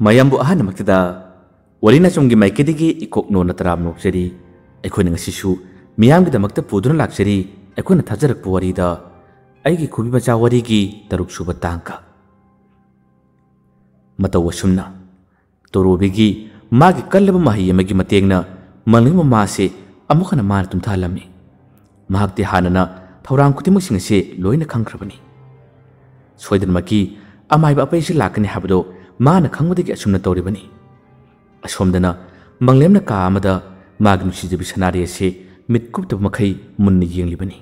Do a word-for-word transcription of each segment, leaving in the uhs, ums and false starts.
ꯃꯌꯥꯝꯕꯨ ꯑꯍꯥꯟꯕꯃꯛꯇꯗ ꯋꯥꯔꯤ ꯅꯆꯨꯝꯒꯤ ꯃꯥꯏꯀꯩꯗꯒꯤ ꯏꯀꯣꯛ ꯅꯣꯟꯅ ꯇꯔꯥꯝꯅ ꯑꯣꯛꯆꯔꯤ꯫ ꯑꯩꯈꯣꯏꯅ ꯉꯁꯤꯁꯨ ꯃꯤꯌꯥꯝꯒꯤꯗꯃꯛꯇ ꯄꯨꯗꯨꯅ ꯂꯥꯛꯆꯔꯤ ꯑꯩꯈꯣꯏꯅ ꯊꯥꯖꯔꯛꯄ ꯋꯥꯔꯤꯗ ꯑꯩꯒꯤ ꯈꯨꯕꯤ ꯃꯆꯥ ꯋꯥꯔꯤꯒꯤ ꯇꯔꯨꯛ ꯁꯨꯕ ꯇꯥꯡꯀ꯫ ꯃꯇꯧ ꯑꯁꯨꯝꯅ ꯇꯣꯔꯣꯕꯤꯒꯤ ꯃꯥꯒꯤ ꯀꯜꯂꯕ ꯃꯍꯩ ꯑꯃꯒꯤ ꯃꯇꯦꯡꯅ ꯃꯪꯂꯦꯝ ꯃꯃꯥꯁꯦ ꯑꯃꯨꯛ ꯍꯟꯅ ꯃꯥꯅ ꯇꯨꯝꯊꯍꯜꯂꯝꯃꯤ꯫ ꯃꯍꯥꯛꯇꯤ ꯍꯥꯟꯅꯅ ꯊꯧꯔꯥꯡ ꯈꯨꯗꯤꯡꯃꯛꯁꯤꯡ ꯑꯁꯦ ꯂꯣꯏꯅ ꯈꯪꯈ꯭ꯔꯕꯅꯤ꯫ ꯁꯣꯏꯗꯅꯃꯛꯀꯤ ꯑꯃꯥꯏꯕ ꯑꯄꯩꯁꯤ ꯂꯥꯛꯀꯅꯤ ꯍꯥꯏꯕꯗꯣ ꯃꯥꯅ ꯈꯪꯕꯗꯒꯤ ꯑꯁꯨꯝꯅ ꯇꯧꯔꯤꯕꯅꯤ꯫ ꯑꯁꯣꯝꯗꯅ ꯃꯪꯂꯦꯝꯅ ꯀꯥ ꯑꯃꯗ ꯃꯥꯒꯤ ꯅꯨꯡꯁꯤꯖꯕꯤ ꯁꯅꯥꯔꯩ ꯑꯁꯦ ꯃꯤꯠ ꯀꯨꯞꯇꯕ ꯃꯈꯩ ꯃꯨꯟꯅ ꯌꯦꯡꯂꯤꯕꯅꯤ꯫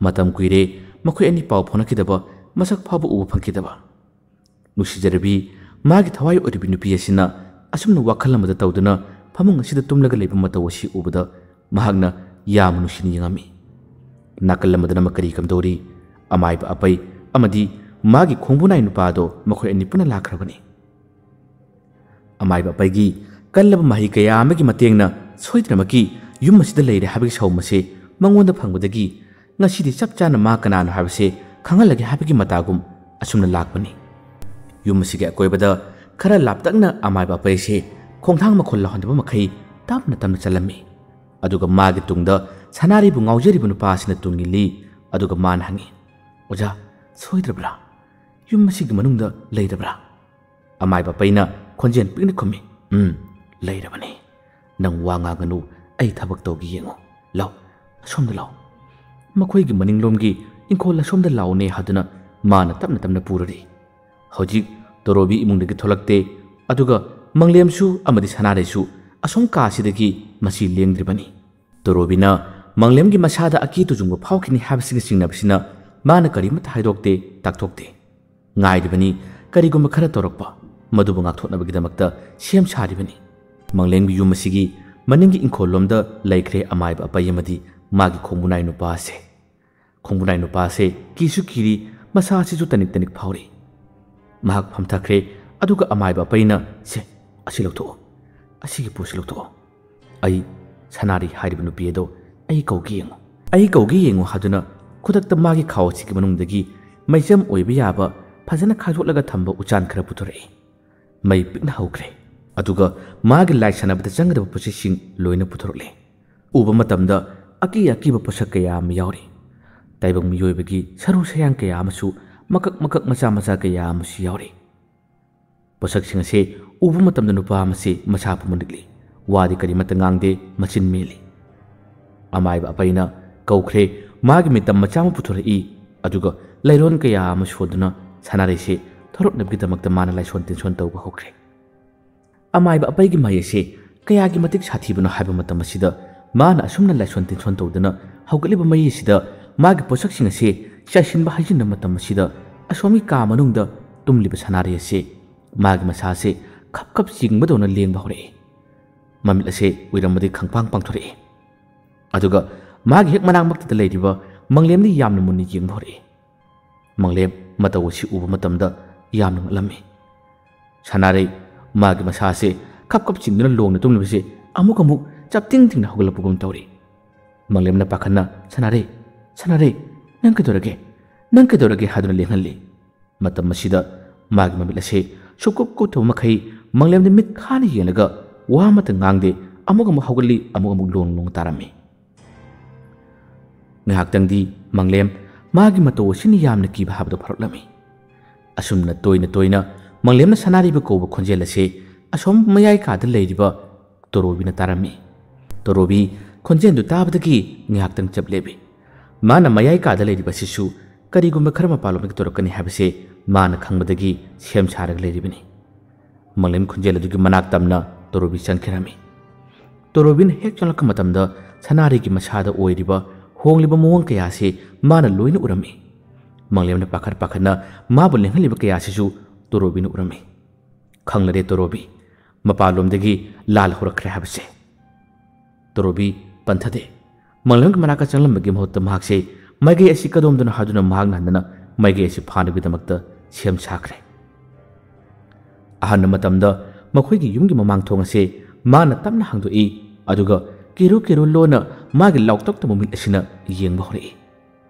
ꯃꯇꯝ ꯀꯨꯏꯔꯦ ꯃꯈꯣꯏ ꯑꯅꯤ ꯄꯥꯎ ꯐꯥꯎꯅꯈꯤꯗꯕ, ꯃꯁꯛ ꯐꯥꯎꯕ ꯎꯕ ꯐꯪꯈꯤꯗꯕ꯫ ꯅꯨꯡꯁꯤꯖꯔꯕꯤ, ꯃꯥꯒꯤ ꯊꯋꯥꯏ ꯑꯣꯏꯔꯤꯕꯤ ꯅꯨꯄꯤ ꯑꯁꯤꯅ ꯑꯁꯨꯝꯅ ꯋꯥꯈꯜ ꯑꯃꯗ ꯇꯧꯗꯨꯅ ꯐꯃꯨꯡ ꯑꯁꯤꯗ ꯇꯨꯝꯂꯒ ꯂꯩꯕ ꯃꯇꯧ ꯑꯁꯤ ꯎꯕꯗ ꯃꯍꯥꯛꯅ ꯌꯥꯝꯅ ꯅꯨꯡꯁꯤꯅ ꯌꯦꯡꯉꯝꯃꯤ꯫ ꯅꯥꯀꯜ ꯑꯃꯗꯅ ꯀꯔꯤ ꯀꯝꯗꯧꯔꯤ? ꯑꯃꯥꯏꯕ ꯑꯄꯩ ꯑꯃꯗꯤ ꯃꯥꯒꯤ ꯈꯣꯡꯕꯨ ꯅꯥꯏ ꯅꯨꯄꯥꯗꯣ ꯃꯈꯣꯏ ꯑꯅꯤ ꯄꯨꯟꯅ ꯂꯥꯛꯈ꯭ꯔꯕꯅꯤ꯫ ꯑꯃꯥꯏꯕ ꯑꯄꯩꯒꯤ ꯀꯜꯂꯕ ꯃꯍꯩ ꯀꯌꯥ ꯑꯃꯒꯤ ꯃꯇꯦꯡꯅ ꯁꯣꯏꯗꯅꯃꯛꯀꯤ ꯌꯨꯝ ꯑꯁꯤꯗ ꯂꯩꯔꯦ ꯍꯥꯏꯕꯒꯤ ꯁꯥꯎꯝ ꯑꯁꯦ ꯃꯉꯣꯟꯗ ꯐꯪꯕꯗꯒꯤ ꯉꯁꯤꯗꯤ ꯆꯞ ꯆꯥꯅ ꯃꯥ ꯀꯅꯥꯅꯣ ꯍꯥꯏꯕꯁꯦ ꯈꯪꯍꯜꯂꯒꯦ ꯍꯥꯏꯕꯒꯤ ꯃꯇꯥꯒꯨꯝ ꯑꯁꯨꯝꯅ ꯂꯥꯛꯄꯅꯤ꯫ ꯌꯨꯝ ꯑꯁꯤꯒꯤ ꯑꯀꯣꯏꯕꯗ ꯈꯔ ꯂꯥꯞꯇꯛꯅ ꯑꯃꯥꯏꯕ ꯑꯄꯩꯁꯦ ꯈꯣꯡꯊꯥꯡ ꯃꯈꯣꯜ ꯂꯥꯎꯍꯟꯗꯕ ꯃꯈꯩ ꯇꯞꯅ ꯇꯞꯅ ꯆꯠꯂꯝꯃꯤ꯫ ꯑꯗꯨꯒ ꯃꯥꯒꯤ ꯇꯨꯡꯗ ꯁꯅꯥꯔꯩꯕꯨ ꯉꯥꯎꯖꯔꯤꯕ ꯅꯨꯄꯥ ꯑꯁꯤꯅ ꯇꯨꯡ ꯏꯜꯂꯤ꯫ ꯑꯗꯨꯒ ꯃꯥꯅ ꯍꯪꯉꯤ, "ꯑꯣꯖꯥ, ꯁꯣꯏꯗ꯭ꯔꯕ꯭ꯔꯥ? ꯌꯨꯝ ꯑꯁꯤꯒꯤ ꯃꯅꯨꯡꯗ ꯂꯩꯔꯕ꯭ꯔꯥ?" ꯑꯃꯥꯏꯕ ꯑꯄꯩꯅ ꯈꯣꯟꯖꯦꯜ ꯄꯤꯛꯅ ꯈꯨꯝꯃꯤ, "ꯎꯝ, ꯂꯩꯔꯕꯅꯤ꯫ ꯅꯪ ꯋꯥ ꯉꯥꯡꯒꯅꯨ, ꯑꯩ ꯊꯕꯛ ꯇꯧꯒꯦ ꯌꯦꯡꯉꯨ꯫ ꯂꯥꯎ, ꯑꯁꯣꯝꯗ ꯂꯥꯎ꯫ ꯃꯈꯣꯏꯒꯤ ꯃꯅꯤꯡꯂꯣꯝꯒꯤ ꯏꯪꯈꯣꯜ ꯑꯁꯣꯝꯗ ꯂꯥꯎꯅꯦ" ꯍꯥꯏꯗꯨꯅ ꯃꯥꯅ ꯇꯞꯅ ꯇꯞꯅ ꯄꯨꯔꯔꯤ꯫ ꯍꯧꯖꯤꯛ ꯇꯣꯔꯣꯕꯤ ꯏꯃꯨꯡꯗꯒꯤ ꯊꯣꯛꯂꯛꯇꯦ꯫ ꯑꯗꯨꯒ ꯃꯪꯂꯦꯝꯁꯨ ꯑꯃꯗꯤ ꯁꯅꯥꯔꯩꯁꯨ ꯑꯁꯣꯝ ꯀꯥꯁꯤꯗꯒꯤ ꯃꯁꯤ ꯂꯦꯡꯗ꯭ꯔꯤꯕꯅꯤ꯫ ꯇꯣꯔꯣꯕꯤꯅ ꯃꯪꯂꯦꯝꯒꯤ ꯃꯁꯥꯗ ꯑꯀꯤ ꯇꯨꯖꯨꯡꯕ ꯐꯥꯎꯈꯤꯅꯤ ꯍꯥꯏꯕꯁꯤꯒ ꯆꯤꯡꯅꯕꯁꯤꯅ ꯃꯥꯅ ꯀꯔꯤꯃꯠꯇ ꯍꯥꯏꯗꯣꯛꯇꯦ, ꯇꯥꯛꯊꯣꯛꯇꯦ꯫ ꯉꯥꯏꯔꯤꯕꯅꯤ ꯀꯔꯤꯒꯨꯝꯕ ꯈꯔ ꯇꯧꯔꯛꯄ, ꯃꯗꯨꯕꯨ ꯉꯥꯛꯊꯣꯛꯅꯕꯒꯤꯗꯃꯛꯇ ꯁꯦꯝ ꯁꯥꯔꯤꯕꯅꯤ꯫ ꯃꯪꯂꯦꯝꯒꯤ ꯌꯨꯝ ꯑꯁꯤꯒꯤ ꯃꯅꯤꯡꯒꯤ ꯏꯪꯈꯣꯜꯂꯣꯝꯗ ꯂꯩꯈ꯭ꯔꯦ ꯑꯃꯥꯏꯕ ꯑꯄꯩ ꯑꯃꯗꯤ ꯃꯥꯒꯤ ꯈꯣꯡꯕꯨꯅꯥꯏ ꯅꯨꯄꯥ ꯑꯁꯦ꯫ ꯈꯣꯡꯕꯨꯅꯥꯏ ꯅꯨꯄꯥ ꯑꯁꯦ ꯀꯤꯁꯨ ꯀꯤꯔꯤ, ꯃꯁꯥ ꯑꯁꯤꯁꯨ ꯇꯅꯤꯛ ꯇꯅꯤꯛ ꯐꯥꯎꯔꯤ꯫ ꯃꯍꯥꯛ ꯐꯝꯊꯈ꯭ꯔꯦ, ꯑꯗꯨꯒ ꯑꯃꯥꯏꯕ ꯑꯄꯩꯅ, "ꯁꯦ, ꯑꯁꯤ ꯂꯧꯊꯣꯛꯑꯣ, ꯑꯁꯤꯒꯤ ꯄꯣꯠꯁꯤ ꯂꯧꯊꯣꯛꯑꯣ꯫ ꯑꯩ ꯁꯅꯥꯔꯩ ꯍꯥꯏꯔꯤꯕ ꯅꯨꯄꯤ ꯑꯗꯣ ꯑꯩ ꯀꯧꯒꯦ ꯌꯦꯡꯉꯨ, ꯑꯩ ꯀꯧꯒꯦ ꯌꯦꯡꯉꯨ" ꯍꯥꯏꯗꯨꯅ ꯈꯨꯗꯛꯇ ꯃꯥꯒꯤ ꯈꯥꯎ ꯑꯁꯤꯒꯤ ꯃꯅꯨꯡꯗꯒꯤ ꯃꯩꯆꯝ ꯑꯣꯏꯕ ꯌꯥꯕ ꯐꯖꯅ ꯈꯥꯏꯗꯣꯛꯂꯒ ꯊꯝꯕ ꯎꯆꯥꯟ ꯈꯔ ꯄꯨꯊꯣꯔꯛꯏ꯫ ꯃꯩ ꯄꯤꯛꯅ ꯍꯧꯈ꯭ꯔꯦ꯫ ꯑꯗꯨꯒ ꯃꯥꯒꯤ ꯂꯥꯏ ꯁꯥꯟꯅꯕꯗ ꯆꯪꯒꯗꯕ ꯄꯣꯠꯆꯩꯁꯤꯡ ꯂꯣꯏꯅ ꯄꯨꯊꯣꯔꯛꯂꯦ꯫ ꯎꯕ ꯃꯇꯝꯗ ꯑꯀꯤ ꯑꯀꯤꯕ ꯄꯣꯠꯁꯛ ꯀꯌꯥ ꯑꯃ ꯌꯥꯎꯔꯤ꯫ ꯇꯥꯏꯕꯪ ꯃꯤꯑꯣꯏꯕꯒꯤ ꯁꯔꯨ ꯁꯌꯥꯡ ꯀꯌꯥ ꯑꯃꯁꯨ, ꯃꯀꯛ ꯃꯀꯛ ꯃꯆꯥ ꯃꯆꯥ ꯀꯌꯥ ꯑꯃꯁꯨ ꯌꯥꯎꯔꯤ꯫ ꯄꯣꯠꯁꯛꯁꯤꯡ ꯑꯁꯤ ꯎꯕ ꯃꯇꯝꯗ ꯅꯨꯄꯥ ꯑꯃꯁꯤ ꯃꯁꯥ ꯄꯨꯝꯕ ꯅꯤꯛꯂꯤ꯫ ꯋꯥꯗꯤ ꯀꯔꯤꯃꯠꯇ ꯉꯥꯡꯗꯦ, ꯃꯆꯤꯟ ꯃꯦꯜꯂꯤ꯫ ꯑꯃꯥꯏꯕ ꯑꯄꯩꯅ ꯀꯧꯈ꯭ꯔꯦ꯫ ꯃꯥꯒꯤ ꯃꯤꯇꯝ ꯃꯆꯥ ꯑꯃ ꯄꯨꯊꯣꯔꯛꯏ꯫ ꯑꯗꯨꯒ ꯂꯩꯔꯣꯟ ꯀꯌꯥ ꯑꯃ ꯁꯣꯟꯗꯨꯅ ꯁꯅꯥꯔꯩꯁꯤ ꯊꯣꯔꯛꯅꯕꯒꯤꯗꯃꯛꯇ ꯃꯥꯅ ꯂꯥꯏꯁꯣꯟ ꯇꯤꯟꯁꯣꯟ ꯇꯧꯕ ꯍꯧꯈ꯭ꯔꯦ꯫ ꯑꯃꯥꯏꯕ ꯑꯄꯩꯒꯤ ꯃꯍꯩ ꯑꯁꯤ ꯀꯌꯥꯒꯤ ꯃꯇꯤꯛ ꯁꯥꯊꯤꯕꯅꯣ ꯍꯥꯏꯕ ꯃꯇꯝ ꯑꯁꯤꯗ, ꯃꯥꯅ ꯑꯁꯨꯝꯅ ꯂꯥꯏꯁꯣꯟ ꯇꯤꯟꯁꯣꯟ ꯇꯧꯗꯨꯅ ꯍꯧꯒꯠꯂꯤꯕ ꯃꯩ ꯑꯁꯤꯗ ꯃꯥꯒꯤ ꯄꯣꯠꯁꯛꯁꯤꯡ ꯑꯁꯤ ꯆꯥꯏꯁꯤꯟꯕ ꯍꯩꯖꯤꯟꯕ ꯃꯇꯝ ꯑꯁꯤꯗ, ꯑꯁꯣꯝꯒꯤ ꯀꯥ ꯃꯅꯨꯡꯗ ꯇꯨꯝꯂꯤꯕ ꯁꯅꯥꯔꯩ ꯑꯁꯤ ꯃꯥꯒꯤ ꯃꯁꯥ ꯑꯁꯤ ꯈꯞ ꯈꯞ ꯆꯤꯡꯕꯗꯧꯅ ꯂꯦꯡꯕ ꯍꯧꯔꯛꯏ꯫ ꯃꯃꯤꯠ ꯑꯁꯤ ꯎꯏꯔꯝꯕꯗꯤ ꯈꯪꯄꯥꯡ ꯄꯥꯡꯊꯣꯔꯛꯏ꯫ ꯑꯗꯨꯒ ꯃꯥꯒꯤ ꯍꯦꯛ ꯃꯅꯥꯛꯃꯛꯇꯗ ꯂꯩꯔꯤꯕ ꯃꯪꯂꯦꯝꯗꯤ ꯌꯥꯝꯅ ꯃꯨꯟꯅ ꯌꯦꯡꯕ ꯍꯧꯔꯛꯏ꯫ ꯃꯪꯂꯦꯝ ꯃꯇꯧ ꯑꯁꯤ ꯎꯕ ꯃꯇꯝꯗ ꯌꯥꯝꯅ ꯉꯛꯂꯝꯃꯤ꯫ ꯁꯅꯥꯔꯩ ꯃꯥꯒꯤ ꯃꯁꯥ ꯑꯁꯤ ꯈꯞ ꯈꯞ ꯆꯤꯡꯗꯨꯅ ꯂꯣꯡꯅ ꯇꯨꯝꯂꯤꯕꯁꯤ ꯑꯃꯨꯛ ꯑꯃꯨꯛ ꯆꯞꯇꯤꯡ ꯇꯤꯡꯅ ꯍꯧꯒꯠꯂꯛꯄꯒꯨꯝ ꯇꯧꯔꯤ꯫ ꯃꯪꯂꯦꯝꯅ ꯄꯥꯈꯠꯅ, "ꯁꯅꯥꯔꯩ, ꯁꯅꯥꯔꯩ, ꯅꯪ ꯀꯩꯗꯧꯔꯒꯦ? ꯅꯪ ꯀꯩꯗꯧꯔꯒꯦ?" ꯍꯥꯏꯗꯨꯅ ꯂꯦꯡꯍꯜꯂꯤ꯫ ꯃꯇꯝ ꯑꯁꯤꯗ ꯃꯥꯒꯤ ꯃꯃꯤꯠ ꯑꯁꯤ ꯁꯨꯛꯀꯨꯞ ꯀꯨꯞꯇꯕ ꯃꯈꯩ ꯃꯪꯂꯦꯝꯗ ꯃꯤꯠ ꯈꯥꯅ ꯌꯦꯡꯂꯒ ꯋꯥ ꯑꯃꯠꯇ ꯉꯥꯡꯗꯦ, ꯑꯃꯨꯛ ꯑꯃꯨꯛ ꯍꯧꯒꯠꯂꯤ, ꯑꯃꯨꯛ ꯑꯃꯨꯛ ꯂꯣꯡ ꯂꯣꯡ ꯇꯥꯔꯝꯃꯤ꯫ ꯉꯥꯏꯍꯥꯛꯇꯪꯗꯤ ꯃꯪꯂꯦꯝ ꯃꯥꯒꯤ ꯃꯇꯧ ꯑꯁꯤꯅ ꯌꯥꯝꯅ ꯀꯤꯕ ꯍꯥꯏꯕꯗꯨ ꯐꯥꯎꯔꯛꯂꯝꯃꯤ꯫ ꯑꯁꯨꯝꯅ ꯇꯣꯏꯅ ꯇꯣꯏꯅ ꯃꯪꯂꯦꯝꯅ ꯁꯅꯥꯔꯩꯕ ꯀꯧꯕ ꯈꯣꯟꯖꯦꯜ ꯑꯁꯤ ꯑꯁꯣꯝ ꯃꯌꯥꯏ ꯀꯥꯗ ꯂꯩꯔꯤꯕ ꯇꯣꯔꯣꯕꯤꯅ ꯇꯥꯔꯝꯃꯤ꯫ ꯇꯣꯔꯣꯕꯤ ꯈꯣꯟꯖꯦꯜꯗꯨ ꯇꯥꯕꯗꯒꯤ ꯉꯥꯏꯍꯥꯛꯇꯪ ꯆꯞ ꯂꯦꯞꯄꯤ꯫ ꯃꯥꯅ ꯃꯌꯥꯏ ꯀꯥꯗ ꯂꯩꯔꯤꯕ ꯑꯁꯤꯁꯨ ꯀꯔꯤꯒꯨꯝꯕ ꯈꯔ ꯃꯄꯥꯟꯂꯣꯝꯗꯒꯤ ꯇꯧꯔꯛꯀꯅꯤ ꯍꯥꯏꯕꯁꯦ ꯃꯥꯅ ꯈꯪꯕꯗꯒꯤ ꯁꯦꯝ ꯁꯥꯔꯒ ꯂꯩꯔꯤꯕꯅꯤ꯫ ꯃꯪꯂꯦꯝ ꯈꯣꯟꯖꯦꯜ ꯑꯗꯨꯒꯤ ꯃꯅꯥꯛ ꯇꯝꯅ ꯇꯣꯔꯣꯕꯤ ꯆꯪꯈꯤꯔꯝꯃꯤ꯫ ꯇꯣꯔꯣꯕꯤꯅ ꯍꯦꯛ ꯆꯪꯂꯛꯄ ꯃꯇꯝꯗ ꯁꯅꯥꯔꯩꯒꯤ ꯃꯁꯥꯗ ꯑꯣꯏꯔꯤꯕ ꯍꯣꯡꯂꯤꯕ ꯃꯑꯣꯡ ꯀꯌꯥ ꯑꯁꯤ ꯃꯥꯅ ꯂꯣꯏꯅ ꯎꯔꯝꯃꯤ꯫ ꯃꯪꯂꯦꯝꯅ ꯄꯥꯈꯠ ꯄꯥꯈꯠꯅ ꯃꯥꯕꯨ ꯂꯦꯡꯍꯜꯂꯤꯕ ꯀꯌꯥ ꯑꯁꯤꯁꯨ ꯇꯣꯔꯣꯕꯤꯅ ꯎꯔꯝꯃꯤ꯫ ꯈꯪꯂꯔꯦ ꯇꯣꯔꯣꯕꯤ, ꯃꯄꯥꯟꯂꯣꯝꯗꯒꯤ ꯂꯥꯜ ꯍꯧꯔꯛꯈ꯭ꯔꯦ ꯍꯥꯏꯕꯁꯦ꯫ ꯇꯣꯔꯣꯕꯤ ꯄꯟꯊꯗꯦ꯫ ꯃꯪꯂꯦꯝꯒꯤ ꯃꯅꯥꯛꯇ ꯆꯪꯂꯝꯕꯒꯤ ꯃꯍꯨꯠꯇ ꯃꯍꯥꯛꯁꯦ ꯃꯥꯏꯀꯩ ꯑꯁꯤ ꯀꯗꯣꯝꯗꯅꯣ ꯍꯥꯏꯗꯨꯅ ꯃꯍꯥꯛꯅ ꯍꯟꯗꯅ ꯃꯥꯏꯀꯩ ꯑꯁꯤ ꯐꯥꯅꯕꯒꯤꯗꯃꯛꯇ ꯁꯦꯝ ꯁꯥꯈ꯭ꯔꯦ꯫ ꯑꯍꯥꯟꯕ ꯃꯇꯝꯗ ꯃꯈꯣꯏꯒꯤ ꯌꯨꯝꯒꯤ ꯃꯃꯥꯡ ꯊꯣꯡ ꯑꯁꯤ ꯃꯥꯅ ꯇꯞꯅ ꯍꯥꯡꯗꯣꯛꯏ, ꯑꯗꯨꯒ ꯀꯤꯔꯨ ꯀꯤꯔꯨ ꯂꯣꯟꯅ ꯃꯥꯒꯤ ꯂꯥꯎꯇꯛꯇꯕ ꯃꯤꯠ ꯑꯁꯤꯅ ꯌꯦꯡꯕ ꯍꯧꯔꯛꯏ꯫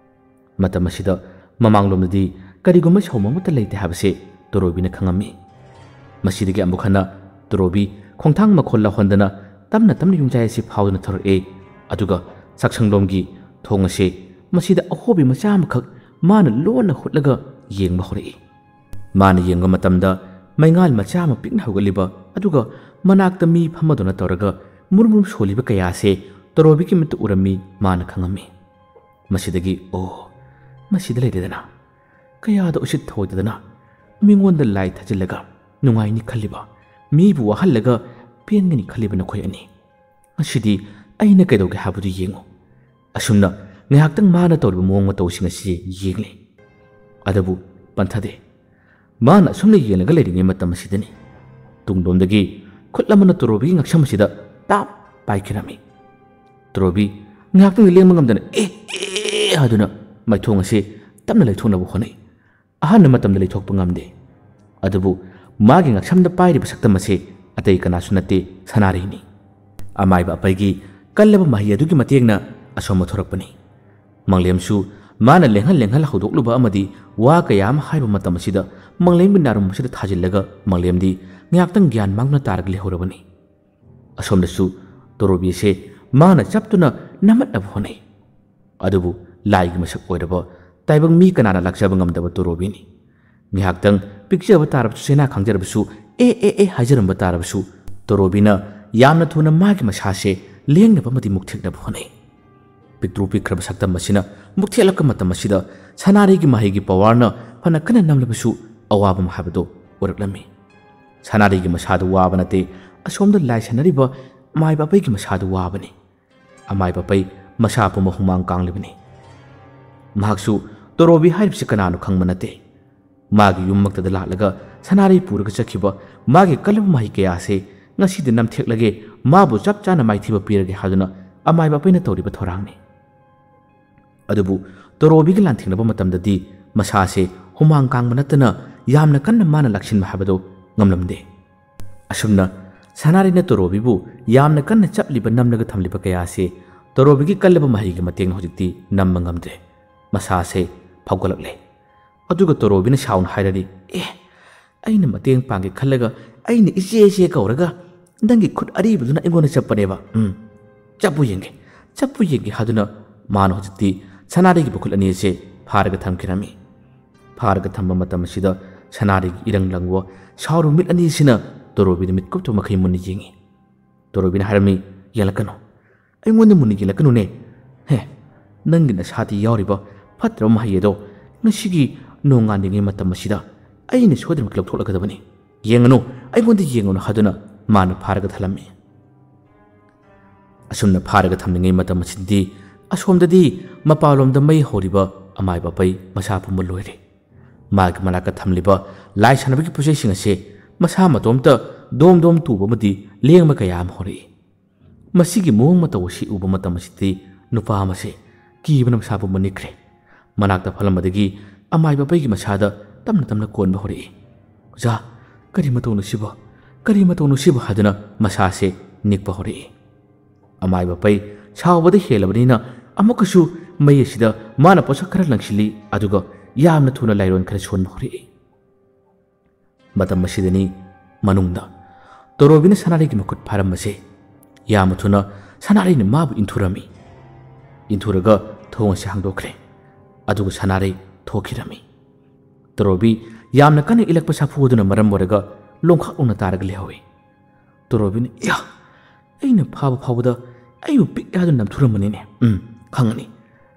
ꯃꯇꯝ ꯑꯁꯤꯗ ꯃꯃꯥꯡꯂꯣꯝꯗꯗꯤ ꯀꯔꯤꯒꯨꯝꯕ ꯁꯥꯎꯝ ꯑꯃꯠꯇ ꯂꯩꯇꯦ ꯍꯥꯏꯕꯁꯤ ꯇꯣꯔꯣꯕꯤꯅ ꯈꯪꯉꯝꯃꯤ꯫ ꯃꯁꯤꯗꯒꯤ ꯑꯃꯨꯛ ꯍꯟꯅ ꯇꯣꯔꯣꯕꯤ ꯈꯣꯡꯊꯥꯡ ꯃꯈꯣꯜ ꯂꯧꯍꯟꯗꯅ ꯇꯞꯅ ꯇꯞꯅ ꯌꯨꯝꯖꯥꯏ ꯑꯁꯤ ꯐꯥꯎꯗꯨꯅ ꯊꯧꯔꯛꯏ꯫ ꯑꯗꯨꯒ ꯆꯥꯛꯁꯪꯂꯣꯝꯒꯤ ꯊꯣꯡ ꯑꯁꯦ ꯃꯁꯤꯗ ꯑꯍꯣꯕꯤ ꯃꯆꯥ ꯑꯃꯈꯛ ꯃꯥꯅ ꯂꯣꯟꯅ ꯍꯨꯠꯂꯒ ꯌꯦꯡꯕ ꯍꯧꯔꯛꯏ꯫ ꯃꯥꯅ ꯌꯦꯡꯕ ꯃꯇꯝꯗ ꯃꯩꯉꯥꯜ ꯃꯆꯥ ꯑꯃ ꯄꯤꯛꯅ ꯍꯧꯒꯠꯂꯤꯕ, ꯑꯗꯨꯒ ꯃꯅꯥꯛꯇ ꯃꯤ ꯐꯝꯃꯗꯧꯅ ꯇꯧꯔꯒ ꯃꯨꯔꯨꯝ ꯃꯨꯔꯨꯝ ꯁꯣꯜꯂꯤꯕ ꯀꯌꯥꯁꯦ ꯇꯣꯔꯣꯕꯤꯒꯤ ꯃꯤꯠꯇ ꯎꯔꯝꯃꯤ꯫ ꯃꯥꯅ ꯈꯪꯉꯝꯃꯤ꯫ ꯃꯁꯤꯗꯒꯤ, "ꯑꯣ, ꯃꯁꯤꯗ ꯂꯩꯔꯦꯗꯅ꯫ ꯀꯌꯥꯗ ꯎꯁꯤꯠ ꯊꯑꯣꯏꯗꯗꯅ ꯃꯤꯉꯣꯟꯗ ꯂꯥꯏ ꯊꯥꯖꯤꯜꯂꯒ ꯅꯨꯡꯉꯥꯏꯅꯤ ꯈꯜꯂꯤꯕ, ꯃꯤꯕꯨ ꯋꯥꯍꯜꯂꯒ ꯄꯦꯟꯒꯅꯤ ꯈꯜꯂꯤꯕ ꯅꯈꯣꯏ ꯑꯅꯤ꯫ ꯉꯁꯤꯗꯤ ꯑꯩꯅ ꯀꯩꯗꯧꯒꯦ ꯍꯥꯏꯕꯗꯨ ꯌꯦꯡꯉꯨ꯫" ꯑꯁꯨꯝꯅ ꯉꯥꯏꯍꯥꯛꯇꯪ ꯃꯥꯅ ꯇꯧꯔꯤꯕ ꯃꯑꯣꯡ ꯃꯇꯧꯁꯤꯡ ꯑꯁꯤ ꯌꯦꯡꯂꯤ꯫ ꯑꯗꯨꯕꯨ ꯄꯟꯊꯗꯦ꯫ ꯃꯥꯅ ꯑꯁꯨꯝꯅ ꯌꯦꯡꯂꯒ ꯂꯩꯔꯤꯉꯩ ꯃꯇꯝ ꯑꯁꯤꯗꯅꯤ ꯇꯨꯡꯂꯣꯝꯗꯒꯤ ꯈꯨꯠ ꯑꯃꯅ ꯇꯣꯔꯣꯕꯤꯒꯤ ꯉꯛꯁꯝ ꯑꯁꯤꯗ ꯇꯥꯞ ꯄꯥꯏꯈꯤꯔꯝꯃꯤ꯫ ꯇꯣꯔꯣꯕꯤ ꯉꯥꯏꯍꯥꯛꯇꯪꯗꯤ ꯂꯦꯡꯕ ꯉꯝꯗꯅ "ꯑꯦ, ꯑꯦ" ꯍꯥꯏꯗꯨꯅ ꯃꯥꯏꯊꯣꯡ ꯑꯁꯤ ꯇꯞꯅ ꯂꯩꯊꯣꯛꯅꯕ ꯍꯣꯠꯅꯩ꯫ ꯑꯍꯥꯟꯕ ꯃꯇꯝꯗ ꯂꯩꯊꯣꯛꯄ ꯉꯝꯗꯦ꯫ ꯑꯗꯨꯕꯨ ꯃꯥꯒꯤ ꯉꯛꯁꯝꯗ ꯄꯥꯏꯔꯤꯕ ꯁꯛꯇꯝ ꯑꯁꯤ ꯑꯇꯩ ꯀꯅꯥꯁꯨ ꯅꯠꯇꯦ, ꯁꯅꯥꯔꯩꯅꯤ꯫ ꯑꯃꯥꯏꯕ ꯑꯄꯩꯒꯤ ꯀꯜꯂꯕ ꯃꯍꯩ ꯑꯗꯨꯒꯤ ꯃꯇꯦꯡꯅ ꯑꯁꯣꯝꯕ ꯊꯣꯔꯛꯄꯅꯤ꯫ ꯃꯪꯂꯦꯝꯁꯨ ꯃꯥꯅ ꯂꯦꯡꯍꯟ ꯂꯦꯡꯍꯜ ꯍꯧꯗꯣꯛꯂꯨꯕ ꯑꯃꯗꯤ ꯋꯥ ꯀꯌꯥ ꯑꯃ ꯍꯥꯏꯔꯨꯕ ꯃꯇꯝ ꯑꯁꯤꯗ ꯃꯪꯂꯦꯝꯒꯤ ꯅꯥꯔꯨꯝ ꯑꯁꯤꯗ ꯊꯥꯖꯤꯜꯂꯒ ꯃꯪꯂꯦꯝꯗꯤ ꯉꯥꯏꯍꯥꯛꯇꯪ ꯒ꯭ꯌꯥꯟ ꯃꯥꯡꯗꯨꯅ ꯇꯥꯔꯒ ꯂꯩꯍꯧꯔꯕꯅꯤ꯫ ꯑꯁꯣꯝꯗꯁꯨ ꯇꯣꯔꯣꯕꯤ ꯑꯁꯦ ꯃꯥꯅ ꯆꯞꯇꯨꯅ ꯅꯝꯃꯠꯅꯕ ꯍꯣꯠꯅꯩ꯫ ꯑꯗꯨꯕꯨ ꯂꯥꯏꯒꯤ ꯃꯁꯛ ꯑꯣꯏꯔꯕ ꯇꯥꯏꯕꯪ ꯃꯤ ꯀꯅꯥꯅ ꯂꯥꯛꯆꯕ ꯉꯝꯗꯕ ꯇꯣꯔꯣꯕꯤꯅꯤ꯫ ꯉꯥꯏꯍꯥꯛꯇꯪ ꯄꯤꯛꯆꯕ ꯇꯥꯔꯕꯁꯨ, ꯆꯦꯅꯥ ꯈꯪꯖꯔꯕꯁꯨ, "ꯑꯦ, ꯑꯦ, ꯑꯦ" ꯍꯥꯏꯖꯔꯝꯕ ꯇꯥꯔꯕꯁꯨ, ꯇꯣꯔꯣꯕꯤꯅ ꯌꯥꯝꯅ ꯊꯨꯅ ꯃꯥꯒꯤ ꯃꯁꯥꯁꯦ ꯂꯦꯡꯅꯕ ꯑꯃꯗꯤ ꯃꯨꯛꯊꯦꯛꯅꯕ ꯍꯣꯠꯅꯩ꯫ ꯄꯤꯛꯇ꯭ꯔꯨ ꯄꯤꯛꯈ꯭ꯔꯕ ꯁꯛꯇꯝ ꯑꯁꯤꯅ ꯃꯨꯛꯊꯦꯛꯂꯛꯄ ꯃꯇꯝ ꯑꯁꯤꯗ ꯁꯅꯥꯔꯩꯒꯤ ꯃꯍꯩꯒꯤ ꯄꯋꯥꯔꯅ ꯐꯅ ꯀꯟꯅ ꯅꯝꯂꯕꯁꯨ ꯑꯋꯥꯕ ꯑꯃ ꯍꯥꯏꯕꯗꯨ ꯑꯣꯏꯔꯛꯂꯝꯃꯤ꯫ ꯁꯅꯥꯔꯩꯒꯤ ꯃꯁꯥꯗꯨ ꯋꯥꯕ ꯅꯠꯇꯦ, ꯑꯁꯣꯝꯗ ꯂꯥꯏ ꯁꯥꯟꯅꯔꯤꯕ ꯃꯥꯏꯕ ꯑꯄꯩꯒꯤ ꯃꯁꯥꯗꯨ ꯋꯥꯕꯅꯤ꯫ ꯑꯃꯥꯏꯕ ꯄꯩ ꯃꯁꯥ ꯄꯨꯝꯕ ꯍꯨꯃꯥꯡ ꯀꯥꯡꯂꯤꯕꯅꯤ꯫ ꯃꯍꯥꯛꯁꯨ ꯇꯣꯔꯣꯕꯤ ꯍꯥꯏꯔꯤꯕꯁꯤ ꯀꯅꯥꯅꯣ ꯈꯪꯕ ꯅꯠꯇꯦ꯫ ꯃꯥꯒꯤ ꯌꯨꯝꯃꯛꯇꯗ ꯂꯥꯛꯂꯒ ꯁꯅꯥꯔꯩ ꯄꯨꯔꯒ ꯆꯠꯈꯤꯕ ꯃꯥꯒꯤ ꯀꯜꯂꯕ ꯃꯍꯩ ꯀꯌꯥ ꯑꯁꯤ ꯉꯁꯤꯗꯤ ꯅꯝꯊꯦꯛꯂꯒꯦ, ꯃꯥꯕꯨ ꯆꯞ ꯆꯥꯅ ꯃꯥꯏꯊꯤꯕ ꯄꯤꯔꯒꯦ ꯍꯥꯏꯗꯨꯅ ꯑꯃꯥꯏꯕ ꯄꯩꯅ ꯇꯧꯔꯤꯕ ꯊꯧꯔꯥꯡꯅꯤ꯫ ꯑꯗꯨꯕꯨ ꯇꯣꯔꯣꯕꯤꯒ ꯂꯥꯟꯊꯦꯡꯅꯕ ꯃꯇꯝꯗꯗꯤ ꯃꯁꯥꯁꯦ ꯍꯨꯃꯥꯡ ꯀꯥꯡꯕ ꯅꯠꯇꯅ ꯌꯥꯝꯅ ꯀꯟꯅ ꯃꯥꯅ ꯂꯥꯛꯁꯤꯟꯕ ꯍꯥꯏꯕꯗꯨ ꯉꯝꯂꯝꯗꯦ꯫ ꯑꯁꯨꯝꯅ ꯁꯅꯥꯔꯩꯅ ꯇꯣꯔꯣꯕꯤꯕꯨ ꯌꯥꯝꯅ ꯀꯟꯅ ꯆꯞꯂꯤꯕ ꯅꯝꯂꯒ ꯊꯝꯂꯤꯕ ꯀꯌꯥ ꯑꯁꯤ ꯇꯣꯔꯣꯕꯤꯒꯤ ꯀꯜꯂꯕ ꯃꯍꯩꯒꯤ ꯃꯇꯦꯡꯅ ꯍꯧꯖꯤꯛꯇꯤ ꯅꯝꯕ ꯉꯝꯗ꯭ꯔꯦ꯫ ꯃꯁꯥꯁꯦ ꯐꯥꯎꯒꯠꯂꯛꯂꯦ꯫ ꯑꯗꯨꯒ ꯇꯣꯔꯣꯕꯤꯅ ꯁꯥꯎꯅ ꯍꯥꯏꯔꯔꯤ, "ꯑꯦ, ꯑꯩꯅ ꯃꯇꯦꯡ ꯄꯥꯡꯒꯦ ꯈꯜꯂꯒ ꯑꯩꯅ ꯏꯆꯦ ꯏꯆꯦ ꯀꯧꯔꯒ ꯅꯪꯒꯤ ꯈꯨꯠ ꯑꯔꯤꯕꯗꯨꯅ ꯑꯩꯉꯣꯟꯗ ꯆꯞꯄꯅꯦꯕ꯫ ꯎꯝ, ꯆꯞꯄꯨ ꯌꯦꯡꯒꯦ, ꯆꯞꯄꯨ ꯌꯦꯡꯒꯦ" ꯍꯥꯏꯗꯨꯅ ꯃꯥꯅ ꯍꯧꯖꯤꯛꯇꯤ ꯁꯅꯥꯔꯩꯒꯤ ꯃꯈꯨꯠ ꯑꯅꯤ ꯑꯁꯦ ꯐꯥꯔꯒ ꯊꯝꯈꯤꯔꯝꯃꯤ꯫ ꯐꯥꯔꯒ ꯊꯝꯕ ꯃꯇꯝ ꯑꯁꯤꯗ ꯁꯅꯥꯔꯩꯒꯤ ꯏꯔꯪ ꯂꯪꯕ ꯁꯥꯎꯔꯕ ꯃꯤꯠ ꯑꯅꯤꯁꯤꯅ ꯇꯣꯔꯣꯕꯤꯗ ꯃꯤꯠ ꯀꯨꯞꯇꯕ ꯃꯈꯩ ꯃꯨꯟꯅ ꯌꯦꯡꯉꯤ꯫ ꯇꯣꯔꯣꯕꯤꯅ ꯍꯥꯏꯔꯝꯃꯤ, "ꯌꯦꯡꯂꯛꯀꯅꯨ, ꯑꯩꯉꯣꯟꯗ ꯃꯨꯟꯅ ꯌꯦꯡꯂꯛꯀꯅꯨꯅꯦ꯫ ꯍꯦ, ꯅꯪꯒꯤ ꯅꯁꯥꯗ ꯌꯥꯎꯔꯤꯕ ꯐꯠꯇ꯭ꯔꯕ ꯃꯍꯩ ꯑꯗꯣ ꯉꯁꯤꯒꯤ ꯅꯣꯡꯉꯥꯟꯗ꯭ꯔꯤꯉꯩ ꯃꯇꯝ ꯑꯁꯤꯗ ꯑꯩꯅ ꯁꯣꯏꯗꯅꯃꯛꯀꯤ ꯂꯧꯊꯣꯛꯂꯛꯀꯗꯕꯅꯤ꯫ ꯌꯦꯡꯉꯅꯨ, ꯑꯩꯉꯣꯟꯗ ꯌꯦꯡꯉꯅꯨ" ꯍꯥꯏꯗꯨꯅ ꯃꯥꯅ ꯐꯥꯔꯒ ꯊꯜꯂꯝꯃꯤ꯫ ꯑꯁꯨꯝꯅ ꯐꯥꯔꯒ ꯊꯝꯂꯤꯉꯩ ꯃꯇꯝ ꯑꯁꯤꯗꯗꯤ ꯑꯁꯣꯝꯗꯗꯤ ꯃꯄꯥꯟꯂꯣꯝꯗ ꯃꯩ ꯍꯧꯔꯤꯕ ꯑꯃꯥꯏꯕ ꯑꯄꯩ ꯃꯁꯥ ꯄꯨꯝꯕ ꯂꯣꯏꯔꯦ꯫ ꯃꯥꯒꯤ ꯃꯅꯥꯛꯇ ꯊꯝꯂꯤꯕ ꯂꯥꯏ ꯁꯥꯟꯅꯕꯒꯤ ꯄꯣꯠꯆꯩꯁꯤꯡ ꯑꯁꯦ ꯃꯁꯥ ꯃꯇꯣꯝꯇ ꯗꯣꯝ ꯗꯣꯝ ꯇꯨꯕ ꯑꯃꯗꯤ ꯂꯦꯡꯕ ꯀꯌꯥ ꯑꯃ ꯍꯧꯔꯛꯏ꯫ ꯃꯁꯤꯒꯤ ꯃꯑꯣꯡ ꯃꯇꯧ ꯑꯁꯤ ꯎꯕ ꯃꯇꯝ ꯑꯁꯤꯗꯗꯤ ꯅꯨꯄꯥ ꯑꯃꯁꯦ ꯀꯤꯕꯅ ꯃꯁꯥ ꯄꯨꯝꯕ ꯅꯤꯛꯈ꯭ꯔꯦ꯫ ꯃꯅꯥꯛꯇ ꯐꯝꯂꯝꯕꯗꯒꯤ ꯑꯃꯥꯏꯕ ꯑꯄꯩꯒꯤ ꯃꯁꯥꯗ ꯇꯞꯅ ꯇꯞꯅ ꯀꯣꯟꯕ ꯍꯧꯔꯛꯏ꯫ "ꯑꯣꯖꯥ, ꯀꯔꯤ ꯃꯇꯧꯅꯣ ꯁꯤꯕꯣ? ꯀꯔꯤ ꯃꯇꯧꯅꯣ ꯁꯤꯕꯣ?" ꯍꯥꯏꯗꯨꯅ ꯃꯁꯥꯁꯦ ꯅꯤꯛꯄ ꯍꯧꯔꯛꯏ꯫ ꯑꯃꯥꯏꯕ ꯑꯄꯩ ꯁꯥꯎꯕꯗ ꯍꯦꯜꯂꯕꯅꯤꯅ ꯑꯃꯨꯛꯀꯁꯨ ꯃꯩ ꯑꯁꯤꯗ ꯃꯥꯅ ꯄꯣꯠꯁꯛ ꯈꯔ ꯂꯪꯁꯤꯜꯂꯤ, ꯑꯗꯨꯒ ꯌꯥꯝꯅ ꯊꯨꯅ ꯂꯥꯏꯔꯣꯟ ꯈꯔ ꯁꯣꯟꯕ ꯍꯧꯔꯛꯏ꯫ ꯃꯇꯝ ꯑꯁꯤꯗꯅꯤ ꯃꯅꯨꯡꯗ ꯇꯣꯔꯣꯕꯤꯅ ꯁꯅꯥꯔꯩꯒꯤ ꯃꯈꯨꯠ ꯐꯥꯔꯝꯕꯁꯦ ꯌꯥꯝꯅ ꯊꯨꯅ ꯁꯅꯥꯔꯩꯅ ꯃꯥꯕꯨ ꯏꯟꯊꯨꯔꯝꯃꯤ꯫ ꯏꯟꯊꯨꯔꯒ ꯊꯣꯡ ꯑꯁꯤ ꯍꯥꯡꯗꯣꯛꯈ꯭ꯔꯦ꯫ ꯑꯗꯨꯒ ꯁꯅꯥꯔꯩ ꯊꯣꯛꯈꯤꯔꯝꯃꯤ꯫ ꯇꯣꯔꯣꯕꯤ ꯌꯥꯝꯅ ꯀꯟꯅ ꯏꯜꯂꯛꯄ ꯁꯥꯐꯨ ꯑꯗꯨꯅ ꯃꯔꯝ ꯑꯣꯏꯔꯒ ꯂꯣꯡꯈꯥꯛ ꯂꯣꯡꯅ ꯇꯥꯔꯒ ꯂꯩꯍꯧꯏ꯫ ꯇꯣꯔꯣꯕꯤꯅ, "ꯏꯌꯥ! ꯑꯩꯅ ꯐꯥꯕ ꯐꯥꯎꯕꯗ ꯑꯩꯕꯨ ꯄꯤꯛ ꯍꯥꯏꯗꯨꯅ ꯅꯝꯊꯨꯔꯝꯕꯅꯤꯅꯦ꯫ ꯎꯝ, ꯈꯪꯉꯅꯤ,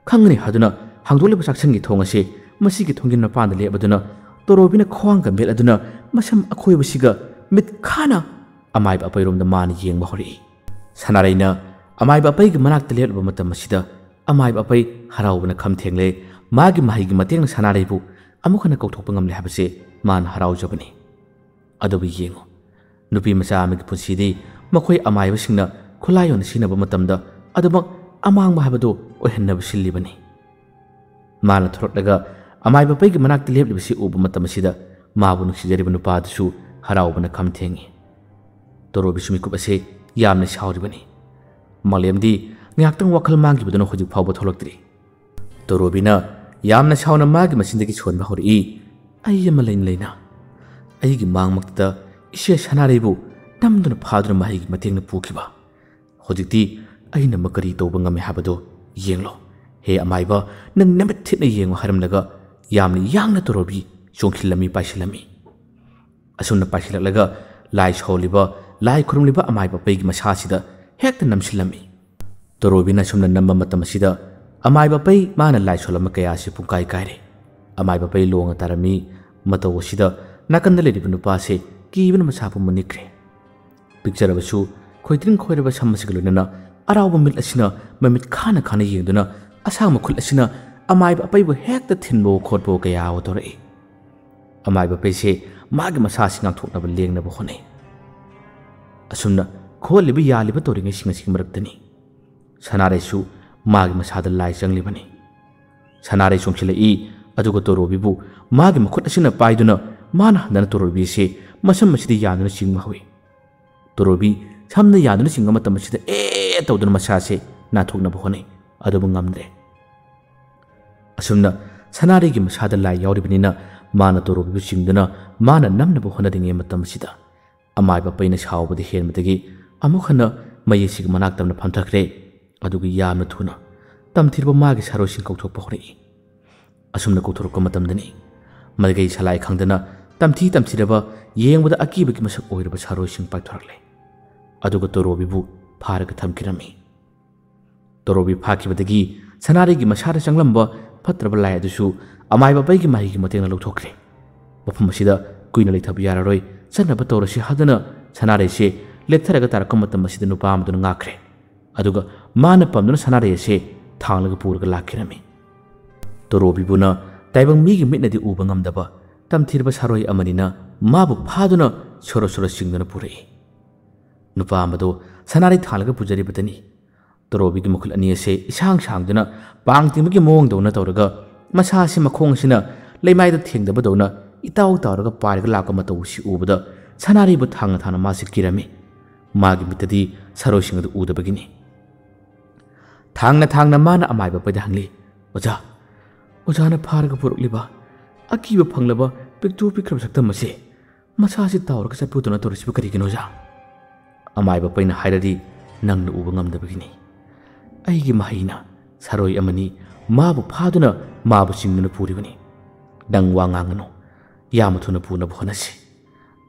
ꯈꯪꯉꯅꯤ" ꯍꯥꯏꯗꯨꯅ ꯍꯥꯡꯗꯣꯛꯂꯤꯕ ꯆꯥꯛꯁꯪꯒꯤ ꯊꯣꯡ ꯑꯁꯤ ꯃꯁꯤꯒꯤ ꯊꯣꯡꯖꯤꯟ ꯃꯄꯥꯟꯗ ꯂꯦꯞ ꯑꯗꯨꯅ ꯇꯣꯔꯣꯕꯤꯅ ꯈ꯭ꯋꯥꯡꯒ ꯃꯦꯠ ꯑꯗꯨꯅ ꯃꯁꯝ ꯑꯈꯣꯏꯕꯁꯤꯒ ꯃꯤꯠ ꯈꯥꯅ ꯑꯃꯥꯏꯕ ꯑꯄꯩꯔꯣꯝꯗ ꯃꯥꯅ ꯌꯦꯡꯕ ꯍꯧꯔꯛꯏ꯫ ꯁꯅꯥꯔꯩꯅ ꯑꯃꯥꯏꯕ ꯑꯄꯩꯒꯤ ꯃꯅꯥꯛꯇ ꯂꯦꯞꯂꯕ ꯃꯇꯝ ꯑꯁꯤꯗ ꯑꯃꯥꯏꯕ ꯑꯄꯩ ꯍꯔꯥꯎꯕꯅ ꯈꯝ ꯊꯦꯡꯂꯦ꯫ ꯃꯥꯒꯤ ꯃꯍꯩꯒꯤ ꯃꯇꯦꯡꯅ ꯁꯅꯥꯔꯩꯕꯨ ꯑꯃꯨꯛ ꯍꯟꯅ ꯀꯧꯊꯣꯛꯄ ꯉꯝꯂꯦ ꯍꯥꯏꯕꯁꯦ ꯃꯥꯅ ꯍꯔꯥꯎꯖꯕꯅꯤ꯫ ꯑꯗꯨꯕꯨ ꯌꯦꯡꯉꯨ, ꯅꯨꯄꯤ ꯃꯆꯥ ꯑꯃꯒꯤ ꯄꯨꯟꯁꯤꯗꯤ ꯃꯈꯣꯏ ꯑꯃꯥꯏꯕꯁꯤꯡꯅ ꯈꯨꯠꯂꯥꯏ ꯑꯣꯏꯅ ꯁꯤꯖꯤꯟꯅꯕ ꯃꯇꯝꯗ ꯑꯗꯨꯃꯛ ꯑꯃꯥꯡꯕ ꯍꯥꯏꯕꯗꯨ ꯑꯣꯏꯍꯟꯅꯕ ꯁꯤꯜꯂꯤꯕꯅꯤ꯫ ꯃꯥꯅ ꯊꯣꯔꯛꯂꯒ ꯑꯃꯥꯏꯕ ꯑꯄꯩꯒꯤ ꯃꯅꯥꯛꯇ ꯂꯦꯞꯂꯤꯕꯁꯤ ꯎꯕ ꯃꯇꯝ ꯑꯁꯤꯗ ꯃꯥꯕꯨ ꯅꯨꯡꯁꯤꯖꯔꯤꯕ ꯅꯨꯄꯥꯗꯨꯁꯨ ꯍꯔꯥꯎꯕꯅ ꯈꯝ ꯊꯦꯡꯏ꯫ ꯇꯣꯔꯣꯕꯤꯁꯨ ꯃꯤꯀꯨꯞ ꯑꯁꯦ ꯌꯥꯝꯅ ꯁꯥꯎꯔꯤꯕꯅꯤ꯫ ꯃꯥꯂꯦꯝꯗꯤ ꯉꯥꯏꯍꯥꯛꯇꯪ ꯋꯥꯈꯜ ꯃꯥꯡꯈꯤꯕꯗꯨꯅ ꯍꯧꯖꯤꯛ ꯐꯥꯎꯕ ꯊꯣꯛꯂꯛꯇ꯭ꯔꯤ꯫ ꯇꯣꯔꯣꯕꯤꯅ ꯌꯥꯝꯅ ꯁꯥꯎꯅ ꯃꯥꯒꯤ ꯃꯆꯤꯟꯗꯒꯤ ꯁꯣꯟꯕ ꯍꯧꯔꯛꯏ, "ꯑꯩ ꯑꯃ ꯂꯩꯅ ꯂꯩꯅ ꯑꯩꯒꯤ ꯃꯥꯡꯃꯛꯇꯗ ꯏꯆꯦ ꯁꯅꯥꯔꯩꯕꯨ ꯅꯝꯗꯨꯅ ꯐꯥꯗꯨꯅ ꯃꯍꯩꯒꯤ ꯃꯇꯦꯡꯅ ꯄꯨꯈꯤꯕ꯫ ꯍꯧꯖꯤꯛꯇꯤ ꯑꯩꯅ ꯃ ꯀꯔꯤ ꯇꯧꯕ ꯉꯝꯃꯤ ꯍꯥꯏꯕꯗꯨ ꯌꯦꯡꯂꯣ꯫ ꯍꯦ ꯑꯃꯥꯏꯕ, ꯅꯪ ꯅꯃꯤꯠ ꯊꯤꯠꯅ ꯌꯦꯡꯉꯨ ꯍꯥꯏꯔꯝꯂꯒ ꯌꯥꯝꯅ ꯌꯥꯡꯅ ꯇꯣꯔꯣꯕꯤ ꯆꯣꯡꯁꯤꯜꯂꯝꯃꯤ, ꯄꯥꯏꯁꯤꯜꯂꯝꯃꯤ꯫ ꯑꯁꯨꯝꯅ ꯄꯥꯏꯁꯤꯜꯂꯛꯂꯒ ꯂꯥꯏ ꯁꯣꯜꯂꯤꯕ, ꯂꯥꯏ ꯈꯨꯔꯨꯝꯂꯤꯕ ꯑꯃꯥꯏꯕ ꯑꯄꯩꯒꯤ ꯃꯁꯥꯁꯤꯗ ꯍꯦꯛꯇ ꯅꯝꯁꯤꯜꯂꯝꯃꯤ꯫ ꯇꯣꯔꯣꯕꯤꯅ ꯑꯁꯨꯝꯅ ꯅꯝꯕ ꯃꯇꯝ ꯑꯁꯤꯗ ꯑꯃꯥꯏꯕ ꯑꯄꯩ ꯃꯥꯅ ꯂꯥꯏ ꯁꯣꯜꯂꯝꯕ ꯀꯌꯥ ꯑꯁꯤ ꯄꯨꯡꯀꯥꯏ ꯀꯥꯏꯔꯦ꯫ ꯑꯃꯥꯏꯕ ꯑꯄꯩ ꯂꯣꯡꯅ ꯇꯥꯔꯝꯃꯤ꯫ ꯃꯇꯧ ꯑꯁꯤꯗ ꯅꯥꯀꯟꯗ ꯂꯩꯔꯤꯕ ꯅꯨꯄꯥꯁꯦ ꯀꯤꯕꯅ ꯃꯁꯥ ꯄꯨꯝꯕ ꯅꯤꯛꯈ꯭ꯔꯦ꯫ ꯄꯤꯛꯆꯔꯕꯁꯨ ꯈꯣꯏꯇ꯭ꯔꯤꯡ ꯈꯣꯏꯔꯕ ꯁꯝ ꯑꯁꯤꯒ ꯂꯣꯏꯅꯅ ꯑꯔꯥꯎꯕ ꯃꯤꯠ ꯑꯁꯤꯅ ꯃꯃꯤꯠ ꯈꯥꯅ ꯈꯥꯅ ꯌꯦꯡꯗꯨꯅ ꯑꯁꯥꯡꯕ ꯈꯨꯠ ꯑꯁꯤꯅ ꯑꯃꯥꯏꯕ ꯑꯄꯩꯕꯨ ꯍꯦꯛꯇ ꯊꯤꯟꯕꯋꯣ ꯈꯣꯠꯄꯋꯣ ꯀꯌꯥ ꯑꯃ ꯇꯧꯔꯛꯏ꯫ ꯑꯃꯥꯏꯕ ꯑꯄꯩꯁꯦ ꯃꯥꯒꯤ ꯃꯁꯥꯁꯤ ꯉꯥꯛꯊꯣꯛꯅꯕ ꯂꯦꯡꯅꯕ ꯍꯣꯠꯅꯩ꯫ ꯑꯁꯨꯝꯅ ꯈꯣꯠꯂꯤꯕ ꯌꯥꯜꯂꯤꯕ ꯇꯧꯔꯤꯉꯩꯁꯤꯡ ꯑꯁꯤꯒꯤ ꯃꯔꯛꯇꯅꯤ ꯁꯅꯥꯔꯩꯁꯨ ꯃꯥꯒꯤ ꯃꯁꯥꯗ ꯂꯥꯏ ꯆꯪꯂꯤꯕꯅꯤ꯫ ꯁꯅꯥꯔꯩ ꯆꯣꯡꯁꯤꯜꯂꯛꯏ, ꯑꯗꯨꯒ ꯇꯣꯔꯣꯕꯤꯕꯨ ꯃꯥꯒꯤ ꯃꯈꯨꯠ ꯑꯁꯤꯅ ꯄꯥꯏꯗꯨꯅ ꯃꯥꯅ ꯍꯟꯗꯅ ꯇꯣꯔꯣꯕꯤꯁꯦ ꯃꯁꯝ ꯑꯁꯤꯗ ꯌꯥꯟꯗꯨꯅ ꯆꯤꯡꯕ ꯍꯧꯏ꯫ ꯇꯣꯔꯣꯕꯤ ꯁꯝꯅ ꯌꯥꯟꯗꯨꯅ ꯆꯤꯡꯕ ꯃꯇꯝ ꯑꯁꯤꯗ ꯑꯦ ꯇꯧꯗꯨꯅ ꯃꯁꯥꯁꯦ ꯅꯥꯟꯊꯣꯛꯅꯕ ꯍꯣꯠꯅꯩ, ꯑꯗꯨꯕꯨ ꯉꯝꯗ꯭ꯔꯦ꯫ ꯑꯁꯨꯝꯅ ꯁꯅꯥꯔꯩꯒꯤ ꯃꯁꯥꯗ ꯂꯥꯏ ꯌꯥꯎꯔꯤꯕꯅꯤꯅ ꯃꯥꯅ ꯇꯣꯔꯣꯕꯤꯕꯨ ꯆꯤꯡꯗꯨꯅ ꯃꯥꯅ ꯅꯝꯅꯕ ꯍꯣꯠꯅꯔꯤꯉꯩ ꯃꯇꯝ ꯑꯁꯤꯗ ꯑꯃꯥꯏꯕ ꯑꯄꯩꯅ ꯁꯥꯎꯕꯗ ꯍꯦꯟꯕꯗꯒꯤ ꯑꯃꯨꯛ ꯍꯟꯅ ꯃꯌꯦꯛꯁꯤꯒꯤ ꯃꯅꯥꯛ ꯇꯝꯅ ꯐꯝꯊꯈ꯭ꯔꯦ꯫ ꯑꯗꯨꯒ ꯌꯥꯝꯅ ꯊꯨꯅ ꯇꯝꯊꯤꯔꯕ ꯃꯥꯒꯤ ꯁꯥꯔꯣꯏꯁꯤꯡ ꯀꯧꯊꯣꯛꯄ ꯍꯧꯔꯛꯏ꯫ ꯑꯁꯨꯝꯅ ꯀꯧꯊꯣꯔꯛꯄ ꯃꯇꯝꯗꯅꯤ ꯃꯥꯏꯀꯩ ꯁꯂꯥꯏ ꯈꯪꯗꯅ ꯇꯝꯊꯤ ꯇꯝꯊꯤꯔꯕ, ꯌꯦꯡꯕꯗ ꯑꯀꯤꯕꯒꯤ ꯃꯁꯛ ꯑꯣꯏꯔꯕ ꯁꯥꯔꯣꯏꯁꯤꯡ ꯄꯥꯏꯊꯣꯔꯛꯂꯦ꯫ ꯑꯗꯨꯒ ꯇꯣꯔꯣꯕꯤꯕꯨ ꯐꯥꯔꯒ ꯊꯝꯈꯤꯔꯝꯃꯤ꯫ ꯇꯣꯔꯣꯕꯤ ꯐꯥꯈꯤꯕꯗꯒꯤ ꯁꯅꯥꯔꯩꯒꯤ ꯃꯁꯥꯗ ꯆꯪꯂꯝꯕ ꯐꯠꯇ꯭ꯔꯕ ꯂꯥꯏ ꯑꯗꯨꯁꯨ ꯑꯃꯥꯏꯕ ꯑꯄꯩꯒꯤ ꯃꯍꯩꯒꯤ ꯃꯇꯦꯡꯅ ꯂꯧꯊꯣꯛꯈ꯭ꯔꯦ꯫ ꯃꯐꯝ ꯑꯁꯤꯗ ꯀꯨꯏꯅ ꯂꯩꯊꯕ ꯌꯥꯔꯔꯣꯏ, ꯆꯠꯅꯕ ꯇꯧꯔꯁꯤ ꯍꯥꯏꯗꯨꯅ ꯁꯅꯥꯔꯩꯁꯦ ꯂꯦꯞꯊꯔꯒ ꯇꯥꯔꯛꯄ ꯃꯇꯝ ꯑꯁꯤꯗ ꯅꯨꯄꯥ ꯑꯃꯗꯨꯅ ꯉꯥꯛꯈ꯭ꯔꯦ꯫ ꯑꯗꯨꯒ ꯃꯥꯅ ꯄꯝꯗꯨꯅ ꯁꯅꯥꯔꯩ ꯑꯁꯦ ꯊꯥꯡꯂꯒ ꯄꯨꯔꯒ ꯂꯥꯛꯈꯤꯔꯝꯃꯤ꯫ ꯇꯣꯔꯣꯕꯤꯕꯨꯅ ꯇꯥꯏꯕꯪ ꯃꯤꯒꯤ ꯃꯤꯠꯅꯗꯤ ꯎꯕ ꯉꯝꯗꯕ ꯇꯝꯊꯤꯔꯕ ꯁꯥꯔꯣꯏ ꯑꯃꯅꯤꯅ ꯃꯥꯕꯨ ꯐꯥꯗꯨꯅ ꯁꯣꯔꯣ ꯁꯣꯔꯣ ꯆꯤꯡꯗꯨꯅ ꯄꯨꯔꯛꯏ꯫ ꯅꯨꯄꯥ ꯑꯃꯗꯣ ꯁꯅꯥꯔꯩ ꯊꯥꯡꯂꯒ ꯄꯨꯖꯔꯤꯕꯗꯅꯤ ꯇꯣꯔꯣꯕꯤꯒꯤ ꯃꯈꯨꯠ ꯑꯅꯤ ꯑꯁꯦ ꯏꯁꯥꯡ ꯁꯥꯡꯗꯨꯅ ꯄꯥꯡ ꯇꯤꯡꯕꯒꯤ ꯃꯑꯣꯡꯗꯧꯅ ꯇꯧꯔꯒ ꯃꯁꯥ ꯑꯁꯤ ꯃꯈꯣꯡ ꯑꯁꯤꯅ ꯂꯩꯃꯥꯏꯗ ꯊꯦꯡꯗꯕꯗꯧꯅ ꯏꯇꯥꯎ ꯇꯥꯎꯔꯒ ꯄꯥꯏꯔꯒ ꯂꯥꯛꯄ ꯃꯇꯧ ꯑꯁꯤ ꯎꯕꯗ ꯁꯅꯥꯔꯩꯕꯨ ꯊꯥꯡꯅ ꯊꯥꯡꯅ ꯃꯥꯁꯤ ꯀꯤꯔꯝꯃꯤ꯫ ꯃꯥꯒꯤ ꯃꯤꯠꯇꯗꯤ ꯁꯥꯔꯣꯏꯁꯤꯡ ꯑꯗꯨ ꯎꯗꯕꯒꯤꯅꯤ꯫ ꯊꯥꯡꯅ ꯊꯥꯡꯅ ꯃꯥꯅ ꯑꯃꯥꯏꯕ ꯑꯄꯩꯗ ꯍꯪꯂꯤ, "ꯑꯣꯖꯥ, ꯑꯣꯖꯥꯅ ꯐꯥꯔꯒ ꯄꯨꯔꯛꯂꯤꯕ ꯑꯀꯤꯕ ꯐꯪꯂꯕ ꯄꯤꯛꯇꯨ ꯄꯤꯛꯈ꯭ꯔꯕ ꯁꯛꯇꯝ ꯑꯁꯤ ꯃꯁꯥꯁꯤ ꯇꯥꯎꯔꯒ ꯆꯠꯄꯗꯨꯅ ꯇꯧꯔꯤꯁꯤꯕꯨ ꯀꯔꯤꯒꯤꯅꯣ ꯑꯣꯖꯥ? ꯑꯃꯥꯏꯕ ꯄꯩꯅ ꯍꯥꯏꯔꯗꯤ ꯅꯪꯅ ꯎꯕ ꯉꯝꯗꯕꯒꯤꯅꯤ꯫ ꯑꯩꯒꯤ ꯃꯍꯩꯅ ꯁꯔꯣꯏ ꯑꯃꯅꯤ ꯃꯥꯕꯨ ꯐꯥꯗꯨꯅ ꯃꯥꯕꯨ ꯆꯤꯡꯗꯨꯅ ꯄꯨꯔꯤꯕꯅꯤ꯫ ꯅꯪ ꯋꯥ ꯉꯥꯡꯒꯅꯨ꯫ ꯌꯥꯝꯅ ꯊꯨꯅ ꯄꯨꯅꯕ ꯍꯣꯠꯅꯁꯤ꯫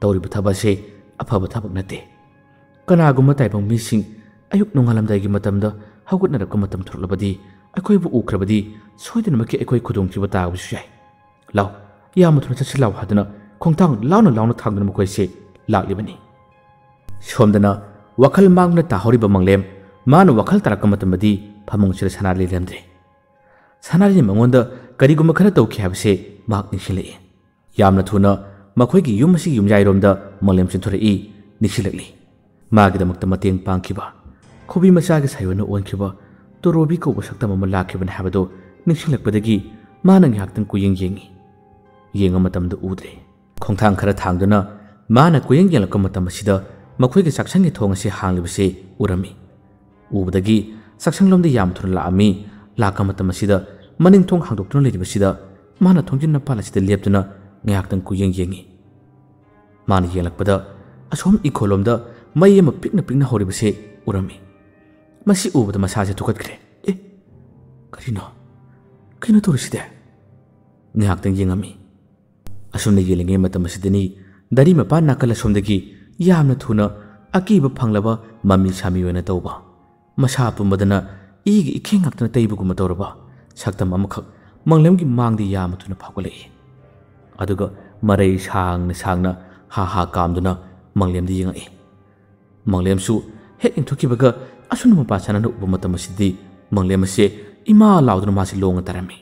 ꯇꯧꯔꯤꯕ ꯊꯕꯛ ꯑꯁꯤ ꯑꯐꯕ ꯊꯕꯛ ꯅꯠꯇꯦ꯫ ꯀꯅꯥꯒꯨꯝꯕ ꯇꯥꯏꯕꯪ ꯃꯤꯁꯤꯡ ꯑꯌꯨꯛ ꯅꯣꯡꯉꯥꯜꯂꯝꯗꯥꯏꯒꯤ ꯃꯇꯝꯗ ꯍꯧꯒꯠꯅꯔꯛꯄ ꯃꯇꯝ ꯊꯣꯛꯂꯕꯗꯤ, ꯑꯩꯈꯣꯏꯕꯨ ꯎꯈ꯭ꯔꯕꯗꯤ ꯁꯣꯏꯗꯅꯃꯛꯀꯤ ꯑꯩꯈꯣꯏ ꯈꯨꯗꯣꯡꯊꯤꯕ ꯇꯥꯕꯁꯨ ꯌꯥꯏ꯫ "ꯂꯥꯎ, ꯌꯥꯝꯅ ꯊꯨꯅ ꯆꯠꯁꯤ ꯂꯥꯎ" ꯍꯥꯏꯗꯨꯅ ꯈꯣꯡꯊꯥꯡ ꯂꯥꯎꯅ ꯂꯥꯎꯅ ꯊꯥꯡꯗꯨꯅ ꯃꯈꯣꯏꯁꯦ ꯂꯥꯛꯂꯤꯕꯅꯤ꯫ ꯁꯣꯝꯗꯅ ꯋꯥꯈꯜ ꯃꯥꯡꯗꯨꯅ ꯇꯥꯍꯧꯔꯤꯕ ꯃꯪꯂꯦꯝ, ꯃꯥꯅ ꯋꯥꯈꯜ ꯇꯥꯔꯛꯄ ꯃꯇꯝꯗꯗꯤ ꯐꯃꯨꯡꯁꯤꯗ ꯁꯅꯥꯔꯩ ꯂꯩꯔꯝꯗ꯭ꯔꯦ꯫ ꯁꯅꯥꯔꯩꯅ ꯃꯉꯣꯟꯗ ꯀꯔꯤꯒꯨꯝꯕ ꯈꯔ ꯇꯧꯈꯤ ꯍꯥꯏꯕꯁꯦ ꯃꯍꯥꯛ ꯅꯤꯡꯁꯤꯡꯂꯛꯏ꯫ ꯌꯥꯝꯅ ꯊꯨꯅ ꯃꯈꯣꯏꯒꯤ ꯌꯨꯝ ꯑꯁꯤꯒꯤ ꯌꯨꯝꯌꯥꯏꯔꯣꯝꯗ ꯃꯪꯂꯦꯝ ꯆꯦꯟꯊꯣꯔꯛꯏ, ꯅꯤꯡꯁꯤꯡꯂꯛꯂꯤ꯫ ꯃꯥꯒꯤꯗꯃꯛꯇ ꯃꯇꯦꯡ ꯄꯥꯡꯈꯤꯕ, ꯈꯨꯕꯤ ꯃꯆꯥꯒꯤ ꯁꯥꯌꯣꯟꯅ ꯑꯣꯟꯈꯤꯕ ꯇꯣꯔꯣꯕꯤ ꯀꯧꯕ ꯁꯛꯇꯝ ꯑꯃ ꯂꯥꯛꯈꯤꯕꯅꯤ ꯍꯥꯏꯕꯗꯨ ꯅꯤꯡꯁꯤꯡꯂꯛꯄꯗꯒꯤ ꯃꯥꯅ ꯉꯥꯏꯍꯥꯛꯇꯪ ꯀꯨꯌꯦꯡ ꯌꯦꯡꯉꯤ꯫ ꯌꯦꯡꯕ ꯃꯇꯝꯗ ꯎꯗ꯭ꯔꯦ꯫ ꯈꯣꯡꯊꯥꯡ ꯈꯔ ꯊꯥꯡꯗꯨꯅ ꯃꯥꯅ ꯀꯨꯌꯦꯡ ꯌꯦꯡꯂꯛꯄ ꯃꯇꯝ ꯑꯁꯤꯗ ꯃꯈꯣꯏꯒꯤ ꯆꯥꯛꯁꯪꯒꯤ ꯊꯣꯡ ꯑꯁꯤ ꯍꯥꯡꯂꯤꯕꯁꯤ ꯎꯔꯝꯃꯤ꯫ ꯎꯕꯗꯒꯤ ꯆꯥꯛꯁꯪꯂꯣꯝꯗ ꯌꯥꯝ ꯊꯨꯅ ꯂꯥꯛꯑꯝꯃꯤ꯫ ꯂꯥꯛꯄ ꯃꯇꯝ ꯑꯁꯤꯗ ꯃꯅꯤꯡ ꯊꯣꯡ ꯍꯥꯡꯗꯣꯛꯇꯨꯅ ꯂꯩꯔꯤꯕꯁꯤꯗ ꯃꯥꯅ ꯊꯣꯡꯖꯤꯟ ꯃꯄꯥꯟ ꯑꯁꯤꯗ ꯂꯦꯞꯇꯨꯅ ꯉꯥꯏꯍꯥꯛꯇꯪ ꯀꯨꯌꯦꯡ ꯌꯦꯡꯉꯤ꯫ ꯃꯥꯅ ꯌꯦꯡꯂꯛꯄꯗ ꯑꯁꯣꯝ ꯏꯈꯣꯜꯂꯣꯝꯗ ꯃꯩ ꯑꯃ ꯄꯤꯛꯅ ꯄꯤꯛꯅ ꯍꯧꯔꯤꯕꯁꯤ ꯎꯔꯝꯃꯤ꯫ ꯃꯁꯤ ꯎꯕꯗ ꯃꯁꯥꯁꯦ ꯊꯨꯀꯠꯈ꯭ꯔꯦ꯫ "ꯑꯦ, ꯀꯔꯤꯅꯣ? ꯀꯩꯅꯣ ꯇꯧꯔꯤꯁꯤꯗꯤ?" ꯉꯥꯏꯍꯥꯛꯇꯪ ꯌꯦꯡꯉꯝꯃꯤ꯫ ꯑꯁꯨꯝꯅ ꯌꯦꯡꯂꯤꯉꯩ ꯃꯇꯝ ꯑꯁꯤꯗꯅꯤ ꯗꯥꯔꯤ ꯃꯄꯥꯟ ꯅꯥꯀꯜ ꯑꯁꯣꯝꯗꯒꯤ ꯌꯥꯝꯅ ꯊꯨꯅ ꯑꯀꯤꯕ ꯐꯪꯂꯕ ꯃꯃꯤ ꯁꯥꯃꯤ ꯑꯣꯏꯅ ꯇꯧꯕ, ꯃꯁꯥ ꯄꯨꯝꯕꯗꯅ ꯏꯒꯤ ꯏꯈꯦꯡ ꯉꯥꯛꯇꯅ ꯇꯩꯕꯒꯨꯝꯕ ꯇꯧꯔꯕ ꯁꯛꯇꯝ ꯑꯃꯈꯛ ꯃꯪꯂꯦꯝꯒꯤ ꯃꯥꯡꯗ ꯌꯥꯝꯅ ꯊꯨꯅ ꯐꯥꯎꯒꯠꯂꯛꯏ꯫ ꯑꯗꯨꯒ ꯃꯔꯩ ꯁꯥꯡꯅ ꯁꯥꯡꯅ ꯍꯥ ꯍꯥ ꯀꯥꯝꯗꯨꯅ ꯃꯪꯂꯦꯝꯗ ꯌꯦꯡꯉꯛꯏ꯫ ꯃꯪꯂꯦꯝꯁꯨ ꯍꯦꯛ ꯌꯦꯡꯊꯣꯛꯈꯤꯕꯒ ꯑꯁꯨꯝꯅ ꯃꯄꯥ ꯁꯥꯟꯅꯅ ꯎꯕ ꯃꯇꯝ ꯑꯁꯤꯗꯤ ꯃꯪꯂꯦꯝ ꯑꯁꯦ ꯏꯃꯥ ꯂꯥꯎꯗꯨꯅ ꯃꯥꯁꯤ ꯂꯣꯡꯅ ꯇꯥꯔꯝꯃꯤ꯫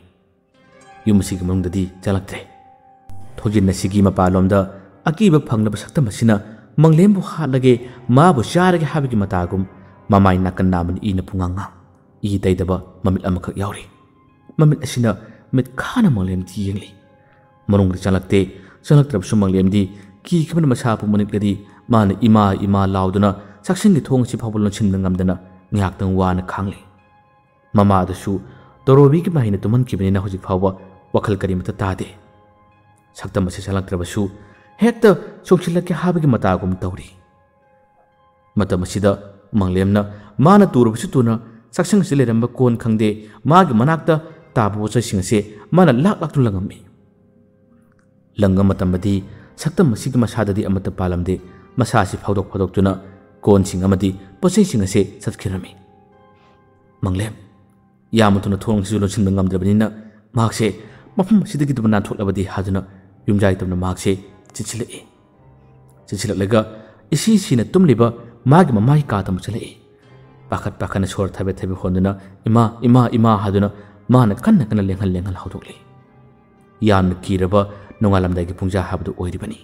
ꯌꯨꯝ ꯑꯁꯤꯒꯤ ꯃꯅꯨꯡꯗꯗꯤ ꯆꯪꯂꯛꯇ꯭ꯔꯦ꯫ ꯊꯣꯡꯖꯤꯟ ꯑꯁꯤꯒꯤ ꯃꯄꯥꯟꯂꯣꯝꯗ ꯑꯀꯤꯕ ꯐꯪꯂꯕ ꯁꯛꯇꯝ ꯑꯁꯤꯅ ꯃꯪꯂꯦꯝꯕꯨ ꯍꯥꯠꯂꯒꯦ, ꯃꯥꯕꯨ ꯆꯥꯔꯒꯦ ꯍꯥꯏꯕꯒꯤ ꯃꯇꯥꯒꯨꯝ ꯃꯃꯥꯏ ꯅꯥꯀꯟ ꯅꯥꯝꯃꯅ ꯏꯅ ꯄꯨꯡꯉꯥꯡ ꯉꯥꯡ꯫ ꯏ ꯇꯩꯗꯕ ꯃꯃꯤꯠ ꯑꯃꯈꯛ ꯌꯥꯎꯔꯤ꯫ ꯃꯃꯤꯠ ꯑꯁꯤꯅ ꯃꯤꯠ ꯈꯥꯅ ꯃꯪꯂꯦꯝꯗꯤ ꯌꯦꯡꯂꯤ꯫ ꯃꯅꯨꯡꯗ ꯆꯪꯂꯛꯇꯦ꯫ ꯆꯪꯂꯛꯇ꯭ꯔꯕꯁꯨ ꯃꯪꯂꯦꯝꯗꯤ ꯀꯤꯈꯤꯕꯅ ꯃꯁꯥ ꯄꯨꯝꯕ ꯅꯤꯛꯂꯗꯤ ꯃꯥꯅ ꯏꯃꯥ ꯏꯃꯥ ꯂꯥꯎꯗꯨꯅ ꯆꯥꯛꯁꯪꯒꯤ ꯊꯣꯡ ꯑꯁꯤ ꯐꯥꯎꯕ ꯂꯣꯟꯁꯤꯟꯕ ꯉꯝꯗꯅ ꯉꯥꯏꯍꯥꯛꯇꯪ ꯋꯥꯅ ꯈꯥꯡꯂꯤ꯫ ꯃꯃꯥ ꯑꯗꯨꯁꯨ ꯇꯣꯔꯣꯕꯤꯒꯤ ꯃꯍꯩꯅ ꯇꯨꯝꯍꯟꯈꯤꯕꯅꯤꯅ ꯍꯧꯖꯤꯛ ꯐꯥꯎꯕ ꯋꯥꯈꯜ ꯀꯔꯤꯃꯠꯇ ꯇꯥꯗꯦ꯫ ꯁꯛꯇꯝ ꯑꯁꯤ ꯆꯪꯂꯛꯇ꯭ꯔꯕꯁꯨ ꯍꯦꯛꯇ ꯆꯣꯡꯁꯤꯜꯂꯛꯀꯦ ꯍꯥꯏꯕꯒꯤ ꯃꯇꯥꯒꯨꯝ ꯇꯧꯔꯤ꯫ ꯃꯇꯝ ꯑꯁꯤꯗ ꯃꯪꯂꯦꯝꯅ ꯃꯥꯅ ꯇꯨꯔꯕꯁꯨ ꯇꯨꯅ ꯆꯥꯛꯁꯪ ꯑꯁꯤꯗ ꯂꯩꯔꯝꯕ ꯀꯣꯟ ꯈꯪꯗꯦ, ꯃꯥꯒꯤ ꯃꯅꯥꯛꯇ ꯇꯥꯕ ꯄꯣꯠ ꯆꯩꯁꯤꯡ ꯑꯁꯦ ꯃꯥꯅ ꯂꯥꯛ ꯂꯥꯛꯇꯨꯅ ꯂꯪꯉꯝꯃꯤ꯫ ꯂꯪꯕ ꯃꯇꯝꯗꯗꯤ ꯁꯛꯇꯝ ꯑꯁꯤꯒꯤ ꯃꯁꯥꯗꯗꯤ ꯑꯃꯠꯇ ꯄꯥꯜꯂꯝꯗꯦ꯫ ꯃꯁꯥ ꯑꯁꯤ ꯐꯥꯎꯗꯣꯛ ꯐꯥꯎꯗꯣꯛꯇꯨꯅ ꯀꯣꯟꯁꯤꯡ ꯑꯃꯗꯤ ꯄꯣꯠꯆꯩꯁꯤꯡ ꯑꯁꯦ ꯆꯠꯈꯤꯔꯝꯃꯤ꯫ ꯃꯪꯂꯦꯝ ꯌꯥꯝꯅ ꯊꯨꯅ ꯊꯣꯡꯁꯤꯁꯨ ꯂꯣꯟꯁꯤꯟꯕ ꯉꯝꯗ꯭ꯔꯕꯅꯤꯅ ꯃꯍꯥꯛꯁꯦ ꯃꯐꯝ ꯑꯁꯤꯗꯒꯤ ꯑꯗꯨꯝ ꯅꯥꯟꯊꯣꯛꯂꯕꯗꯤ ꯍꯥꯏꯗꯨꯅ ꯌꯨꯝꯖꯥꯏ ꯇꯝꯅ ꯃꯍꯥꯛꯁꯦ ꯆꯦꯟꯁꯤꯜꯂꯛꯏ꯫ ꯆꯦꯟꯁꯤꯜꯂꯛꯂꯒ ꯏꯁꯤ ꯁꯤꯅ ꯇꯨꯝꯂꯤꯕ ꯃꯥꯒꯤ ꯃꯃꯥꯒꯤ ꯀꯥꯗ ꯑꯃꯨꯛ ꯆꯠꯂꯛꯏ꯫ ꯄꯥꯈꯠ ꯄꯥꯈꯠꯅ ꯁꯣꯔ ꯊꯕꯦꯠ ꯊꯕꯦꯠ ꯍꯣꯟꯗꯨꯅ "ꯏꯃꯥ, ꯏꯃꯥ, ꯏꯃꯥ" ꯍꯥꯏꯗꯨꯅ ꯃꯥꯅ ꯀꯟꯅ ꯀꯟꯅ ꯂꯦꯡꯍꯜ ꯂꯦꯡꯍꯜ ꯍꯧꯗꯣꯛꯂꯤ꯫ ꯌꯥꯝꯅ ꯀꯤꯔꯕ ꯅꯣꯡꯉꯥꯜꯂꯝꯗꯥꯏꯒꯤ ꯄꯨꯡꯖꯥ ꯍꯥꯏꯕꯗꯨ ꯑꯣꯏꯔꯤꯕꯅꯤ꯫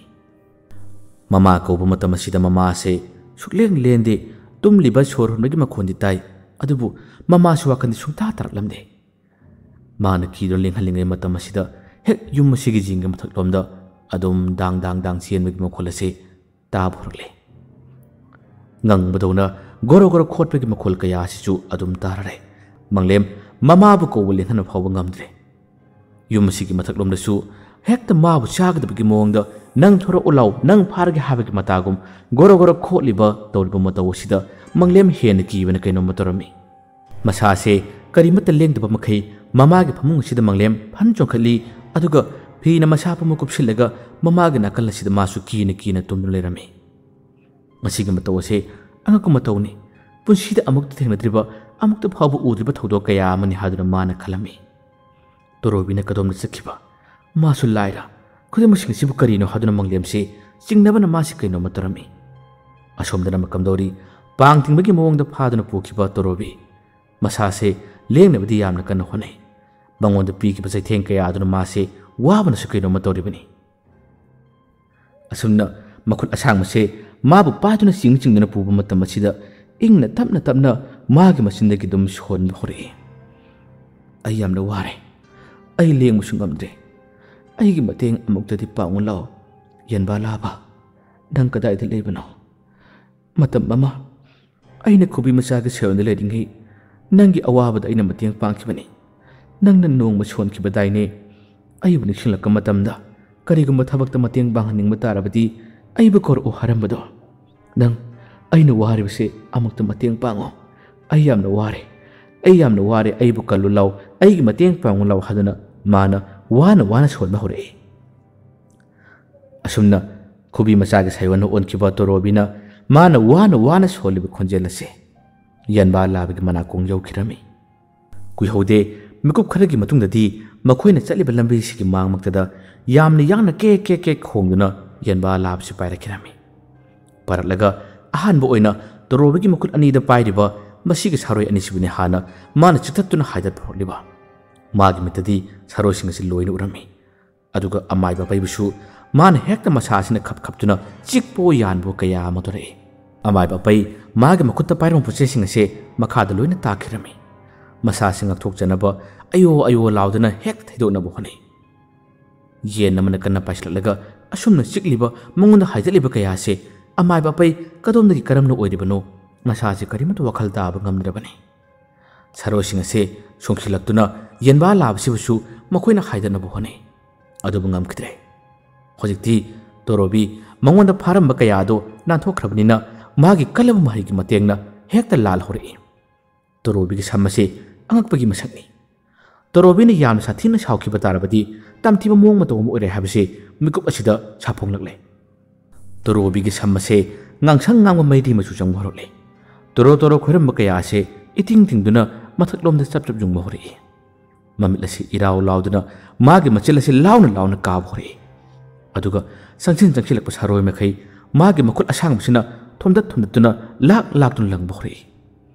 ꯃꯃꯥ ꯀꯧꯕ ꯃꯇꯝ ꯑꯁꯤꯗ ꯃꯃꯥ ꯑꯁꯦ ꯁꯨꯛꯂꯦꯡ ꯂꯦꯡꯗꯦ꯫ ꯇꯨꯝꯂꯤꯕ ꯁꯣꯔ ꯍꯣꯟꯕꯒꯤ ꯃꯈꯣꯟꯗꯤ ꯇꯥꯏ, ꯑꯗꯨꯕꯨ ꯃꯃꯥꯁꯨ ꯋꯥꯈꯜꯗꯤ ꯁꯨꯡꯇꯥ ꯇꯥꯔꯛꯂꯝꯗꯦ꯫ ꯃꯥꯅ ꯀꯤꯗꯨꯅ ꯂꯦꯡꯍꯜꯂꯤꯉꯩ ꯃꯇꯝ ꯑꯁꯤꯗ ꯍꯦꯛ ꯌꯨꯝ ꯑꯁꯤꯒꯤ ꯖꯤꯡꯒꯤ ꯃꯊꯛꯂꯣꯝꯗ ꯑꯗꯨꯝ ꯗꯥꯡ ꯗꯥꯡ ꯗꯥꯡ ꯆꯦꯟꯕꯒꯤ ꯃꯈꯣꯜ ꯑꯁꯤ ꯇꯥꯕ ꯍꯧꯔꯛꯂꯦ꯫ ꯉꯪꯕꯗꯧꯅ ꯒꯣꯔꯣ ꯒꯣꯔꯣ ꯈꯣꯠꯄꯒꯤ ꯃꯈꯣꯜ ꯀꯌꯥ ꯑꯁꯤꯁꯨ ꯑꯗꯨꯝ ꯇꯥꯔꯔꯦ꯫ ꯃꯪꯂꯦꯝ ꯃꯃꯥꯕꯨ ꯀꯧꯕ ꯂꯦꯡꯍꯟꯕ ꯐꯥꯎꯕ ꯉꯝꯗ꯭ꯔꯦ꯫ ꯌꯨꯝ ꯑꯁꯤꯒꯤ ꯃꯊꯛꯂꯣꯝꯗꯁꯨ ꯍꯦꯛꯇ ꯃꯥꯕꯨ ꯆꯥꯒꯗꯕꯒꯤ ꯃꯑꯣꯡꯗ "ꯅꯪ ꯊꯣꯔꯛꯎ ꯂꯥꯎ, ꯅꯪ ꯐꯥꯔꯒꯦ" ꯍꯥꯏꯕꯒꯤ ꯃꯇꯥꯒꯨꯝ ꯒꯣꯔꯣ ꯒꯣꯔꯣ ꯈꯣꯠꯂꯤꯕ ꯇꯧꯔꯤꯕ ꯃꯇꯧ ꯑꯁꯤꯗ ꯃꯪꯂꯦꯝ ꯍꯦꯟꯅ ꯀꯤꯕꯅ ꯀꯩꯅꯣꯝꯃ ꯇꯧꯔꯝꯃꯤ꯫ ꯃꯁꯥꯁꯦ ꯀꯔꯤꯃꯠꯇ ꯂꯦꯡꯗꯕ ꯃꯈꯩ ꯃꯃꯥꯒꯤ ꯐꯃꯨꯡ ꯑꯁꯤꯗ ꯃꯪꯂꯦꯝ ꯐꯟ ꯆꯣꯡꯈꯠꯂꯤ, ꯑꯗꯨꯒ ꯐꯤꯅ ꯃꯁꯥ ꯄꯨꯝꯕ ꯀꯨꯞꯁꯤꯜꯂꯒ ꯃꯃꯥꯒꯤ ꯅꯥꯀꯜ ꯑꯁꯤꯗ ꯃꯥꯁꯨ ꯀꯤꯅ ꯀꯤꯅ ꯇꯨꯝꯗꯨꯅ ꯂꯩꯔꯝꯃꯤ꯫ ꯃꯁꯤꯒꯤ ꯃꯇꯧ ꯑꯁꯦ ꯑꯉꯛꯄ ꯃꯇꯧꯅꯤ꯫ ꯄꯨꯟꯁꯤꯗ ꯑꯃꯨꯛꯇ ꯊꯦꯡꯅꯗ꯭ꯔꯤꯕ, ꯑꯃꯨꯛꯇ ꯐꯥꯎꯕ ꯎꯗ꯭ꯔꯤꯕ ꯊꯧꯗꯣꯛ ꯀꯌꯥ ꯑꯃꯅꯤ ꯍꯥꯏꯗꯨꯅ ꯃꯥꯅ ꯈꯜꯂꯝꯃꯤ꯫ ꯇꯣꯔꯣꯕꯤꯅ ꯀꯗꯣꯝꯗ ꯆꯠꯈꯤꯕ? ꯃꯥꯁꯨ ꯂꯥꯏꯔ꯫ ꯈꯨꯗꯤꯡꯃꯛꯁꯤꯡ ꯑꯁꯤꯕꯨ ꯀꯔꯤꯅꯣ ꯍꯥꯏꯗꯨꯅ ꯃꯪꯂꯦꯝꯁꯤ ꯆꯤꯡꯅꯕꯅ ꯃꯥꯁꯤ ꯀꯩꯅꯣꯝꯃ ꯇꯧꯔꯝꯃꯤ꯫ ꯑꯁꯣꯝꯗꯅ ꯃꯀꯝꯗꯧꯔꯤ ꯄꯥꯡ ꯇꯤꯡꯕꯒꯤ ꯃꯑꯣꯡꯗ ꯐꯥꯗꯨꯅ ꯄꯨꯈꯤꯕ ꯇꯣꯔꯣꯕꯤ꯫ ꯃꯁꯥꯁꯦ ꯂꯦꯡꯅꯕꯗꯤ ꯌꯥꯝꯅ ꯀꯟꯅ ꯍꯣꯠꯅꯩ꯫ ꯃꯉꯣꯟꯗ ꯄꯤꯈꯤꯕ ꯆꯩꯊꯦꯡ ꯀꯌꯥ ꯑꯗꯨꯅ ꯃꯥꯁꯦ ꯋꯥꯕꯅꯁꯨ ꯀꯩꯅꯣꯝꯃ ꯇꯧꯔꯤꯕꯅꯤ꯫ ꯑꯁꯨꯝꯅ ꯃꯈꯨꯠ ꯑꯁꯥꯡꯕꯁꯦ ꯃꯥꯕꯨ ꯄꯥꯏꯗꯨꯅ ꯆꯤꯡ ꯆꯤꯡꯗꯨꯅ ꯄꯨꯕ ꯃꯇꯝ ꯑꯁꯤꯗ ꯏꯪꯅ ꯇꯞꯅ ꯇꯞꯅ ꯃꯥꯒꯤ ꯃꯆꯤꯟꯗꯒꯤ ꯑꯗꯨꯝ ꯁꯣꯟꯕ ꯍꯧꯔꯛꯏ꯫ "ꯑꯩ ꯌꯥꯝꯅ ꯋꯥꯔꯦ꯫ ꯑꯩ ꯂꯦꯡꯕꯁꯨ ꯉꯝꯗ꯭ꯔꯦ꯫ ꯑꯩꯒꯤ ꯃꯇꯦꯡ ꯑꯃꯨꯛꯇꯗꯤ ꯄꯥꯡꯉꯨ ꯂꯥꯎ꯫ ꯌꯦꯟꯕꯥ ꯂꯥꯕ, ꯅꯪ ꯀꯗꯥꯏꯗ ꯂꯩꯕꯅꯣ? ꯃꯇꯝ ꯑꯃ ꯑꯩꯅ ꯈꯨꯕꯤ ꯃꯆꯥꯒꯤ ꯁꯦꯜꯗ ꯂꯩꯔꯤꯉꯩ ꯅꯪꯒꯤ ꯑꯋꯥꯕꯗ ꯑꯩꯅ ꯃꯇꯦꯡ ꯄꯥꯡꯈꯤꯕꯅꯤ꯫ ꯅꯪꯅ ꯅꯣꯡꯃ ꯁꯣꯟꯈꯤꯕꯗꯥꯏꯅꯦ? ꯑꯩꯕꯨ ꯅꯤꯡꯁꯤꯡꯂꯛꯄ ꯃꯇꯝꯗ ꯀꯔꯤꯒꯨꯝꯕ ꯊꯕꯛꯇ ꯃꯇꯦꯡ ꯄꯥꯡꯍꯟꯅꯤꯡꯕ ꯇꯥꯔꯕꯗꯤ ꯑꯩꯕꯨ ꯀꯧꯔꯛꯎ ꯍꯥꯏꯔꯝꯕꯗꯣ꯫ ꯅꯪ ꯑꯩꯅ ꯋꯥꯔꯤꯕꯁꯦ ꯑꯃꯨꯛꯇ ꯃꯇꯦꯡ ꯄꯥꯡꯉꯣ꯫ ꯑꯩ ꯌꯥꯝꯅ ꯋꯥꯔꯦ꯫ ꯑꯩ ꯌꯥꯝꯅ ꯋꯥꯔꯦ, ꯑꯩꯕꯨ ꯀꯜꯂꯨ ꯂꯥꯎ, ꯑꯩꯒꯤ ꯃꯇꯦꯡ ꯄꯥꯡꯉꯨ ꯂꯥꯎ ꯍꯥꯏꯗꯨꯅ ꯃꯥꯅ ꯋꯥꯅ ꯋꯥꯅ ꯁꯣꯟꯕ ꯍꯧꯔꯛꯏ꯫ ꯑꯁꯨꯝꯅ ꯈꯨꯕꯤ ꯃꯆꯥꯒꯤ ꯁꯥꯌꯣꯟꯅ ꯑꯣꯟꯈꯤꯕ ꯇꯣꯔꯣꯕꯤꯅ ꯃꯥꯅ ꯋꯥꯅ ꯋꯥꯅ ꯁꯣꯜꯂꯤꯕ ꯈꯣꯟꯖꯦꯜ ꯑꯁꯦ ꯌꯦꯟꯕꯥ ꯂꯥꯕꯒꯤ ꯃꯅꯥꯀꯣꯡ ꯌꯧꯈꯤꯔꯝꯃꯤ꯫ ꯀꯨꯏꯍꯧꯗꯦ, ꯃꯤꯀꯨꯞ ꯈꯔꯒꯤ ꯃꯇꯨꯡꯗꯗꯤ ꯃꯈꯣꯏꯅ ꯆꯠꯂꯤꯕ ꯂꯝꯕꯤꯁꯤꯒꯤ ꯃꯥꯡꯃꯛꯇꯗ ꯌꯥꯝꯅ ꯌꯥꯡꯅ ꯀꯦꯛ ꯀꯦꯛ ꯀꯦꯛ ꯈꯣꯡꯗꯨꯅ ꯌꯦꯟꯕꯥ ꯂꯥꯕꯁꯤ ꯄꯥꯏꯔꯛꯈꯤꯔꯝꯃꯤ꯫ ꯄꯥꯏꯔꯛꯂꯒ ꯑꯍꯥꯟꯕ ꯑꯣꯏꯅ ꯇꯣꯔꯣꯕꯤꯒꯤ ꯃꯈꯨꯠ ꯑꯅꯤꯗ ꯄꯥꯏꯔꯤꯕ ꯃꯁꯤꯒꯤ ꯁꯥꯔꯣꯏ ꯑꯅꯤꯁꯤꯕꯨꯅꯤ ꯍꯥꯟꯅ ꯃꯥꯅ ꯆꯤꯛꯊꯠꯇꯨꯅ ꯍꯥꯏꯗꯠꯄ ꯍꯧꯔꯛꯂꯤꯕ꯫ ꯃꯥꯒꯤ ꯃꯤꯠꯇꯗꯤ ꯁꯥꯔꯣꯏꯁꯤꯡ ꯑꯁꯤ ꯂꯣꯏꯅ ꯎꯔꯝꯃꯤ꯫ ꯑꯗꯨꯒ ꯑꯃꯥꯏꯕ ꯑꯄꯩꯕꯁꯨ ꯃꯥꯅ ꯍꯦꯛꯇ ꯃꯁꯥꯁꯤꯅ ꯈꯞ ꯈꯞꯇꯨꯅ ꯆꯤꯛꯄꯣ ꯌꯥꯟꯕꯣ ꯀꯌꯥ ꯑꯃ ꯇꯧꯔꯛꯏ꯫ ꯑꯃꯥꯏꯕ ꯑꯄꯩ ꯃꯥꯒꯤ ꯃꯈꯨꯠꯇ ꯄꯥꯏꯔꯝꯕ ꯄꯣꯠꯆꯩꯁꯤꯡ ꯑꯁꯦ ꯃꯈꯥꯗ ꯂꯣꯏꯅ ꯇꯥꯈꯤꯔꯝꯃꯤ꯫ ꯃꯁꯥꯁꯤ ꯉꯥꯛꯊꯣꯛꯆꯅꯕ ꯑꯌꯣ ꯑꯌꯣ ꯂꯥꯎꯗꯨꯅ ꯍꯦꯛꯇ ꯊꯩꯗꯣꯛꯅꯕ ꯍꯣꯠꯅꯩ꯫ ꯌꯦꯟ ꯑꯃꯅ ꯀꯟꯅ ꯄꯥꯏꯁꯤꯜꯂꯛꯂꯒ ꯑꯁꯨꯝꯅ ꯆꯤꯛꯂꯤꯕ, ꯃꯉꯣꯟꯗ ꯍꯥꯏꯖꯠꯂꯤꯕ ꯀꯌꯥ ꯑꯁꯦ ꯑꯃꯥꯏꯕ ꯑꯄꯩ ꯀꯗꯣꯝꯗꯒꯤ ꯀꯔꯝꯅ ꯑꯣꯏꯔꯤꯕꯅꯣ ꯃꯁꯥꯁꯤ ꯀꯔꯤꯃꯠꯇ ꯋꯥꯈꯜ ꯇꯥꯕ ꯉꯝꯗ꯭ꯔꯕꯅꯤ꯫ ꯁꯥꯔꯣꯏꯁꯤꯡ ꯑꯁꯤ ꯁꯣꯡꯁꯤꯜꯂꯛꯇꯨꯅ ꯌꯦꯟꯕꯥ ꯂꯥꯕꯁꯤꯕꯨꯁꯨ ꯃꯈꯣꯏꯅ ꯍꯥꯏꯗꯅꯕ ꯍꯣꯠꯅꯩ꯫ ꯑꯗꯨꯕꯨ ꯉꯝꯈꯤꯗ꯭ꯔꯦ꯫ ꯍꯧꯖꯤꯛꯇꯤ ꯇꯣꯔꯣꯕꯤ ꯃꯉꯣꯟꯗ ꯐꯥꯔꯝꯕ ꯀꯌꯥ ꯑꯗꯨ ꯅꯥꯟꯊꯣꯛꯈ꯭ꯔꯕꯅꯤꯅ ꯃꯥꯒꯤ ꯀꯜꯂꯕ ꯃꯍꯩꯒꯤ ꯃꯇꯦꯡꯅ ꯍꯦꯛꯇ ꯂꯥꯜꯍꯧꯔꯛꯏ꯫ ꯇꯣꯔꯣꯕꯤꯒꯤ ꯁꯝ ꯑꯁꯤ ꯑꯉꯛꯄꯒꯤ ꯃꯁꯛꯅꯤ꯫ ꯇꯣꯔꯣꯕꯤꯅ ꯌꯥꯝꯅ ꯁꯥꯊꯤꯅ ꯁꯥꯎꯈꯤꯕ ꯇꯥꯔꯕꯗꯤ ꯇꯝꯊꯤꯕ ꯃꯑꯣꯡ ꯃꯇꯧ ꯑꯃ ꯑꯣꯏꯔꯦ ꯍꯥꯏꯕꯁꯤ ꯃꯤꯀꯨꯞ ꯑꯁꯤꯗ ꯁꯥꯐꯣꯡꯂꯛꯂꯦ꯫ ꯇꯣꯔꯣꯕꯤꯒꯤ ꯁꯝ ꯑꯁꯦ ꯉꯥꯡꯁꯪ ꯉꯥꯡꯕ ꯃꯩꯔꯤ ꯃꯆꯨ ꯆꯪꯕ ꯍꯧꯔꯛꯂꯦ꯫ ꯇꯣꯔꯣ ꯇꯣꯔꯣ ꯈꯣꯏꯔꯝꯕ ꯀꯌꯥ ꯑꯁꯦ ꯏꯇꯤꯡ ꯇꯤꯡꯗꯨꯅ ꯃꯊꯛꯂꯣꯝꯗ ꯆꯞ ꯆꯞ ꯌꯨꯡꯕ ꯍꯧꯔꯛꯏ꯫ ꯃꯃꯤꯠ ꯑꯁꯤ ꯏꯔꯥꯎ ꯂꯥꯎꯗꯨꯅ ꯃꯥꯒꯤ ꯃꯆꯤꯜ ꯑꯁꯤ ꯂꯥꯎꯅ ꯂꯥꯎꯅ ꯀꯥꯕ ꯍꯧꯔꯛꯏ꯫ ꯑꯗꯨꯒ ꯆꯪꯁꯤꯟ ꯆꯪꯁꯤꯜꯂꯛꯄ ꯁꯥꯔꯣꯏ ꯃꯈꯩ ꯃꯥꯒꯤ ꯃꯈꯨꯠ ꯑꯁꯥꯡꯕꯁꯤꯅ ꯊꯣꯝꯗꯠ ꯊꯣꯝꯗꯠꯇꯨꯅ ꯂꯥꯛ ꯂꯥꯛꯇꯨꯅ ꯂꯪꯕ ꯍꯧꯔꯛꯏ꯫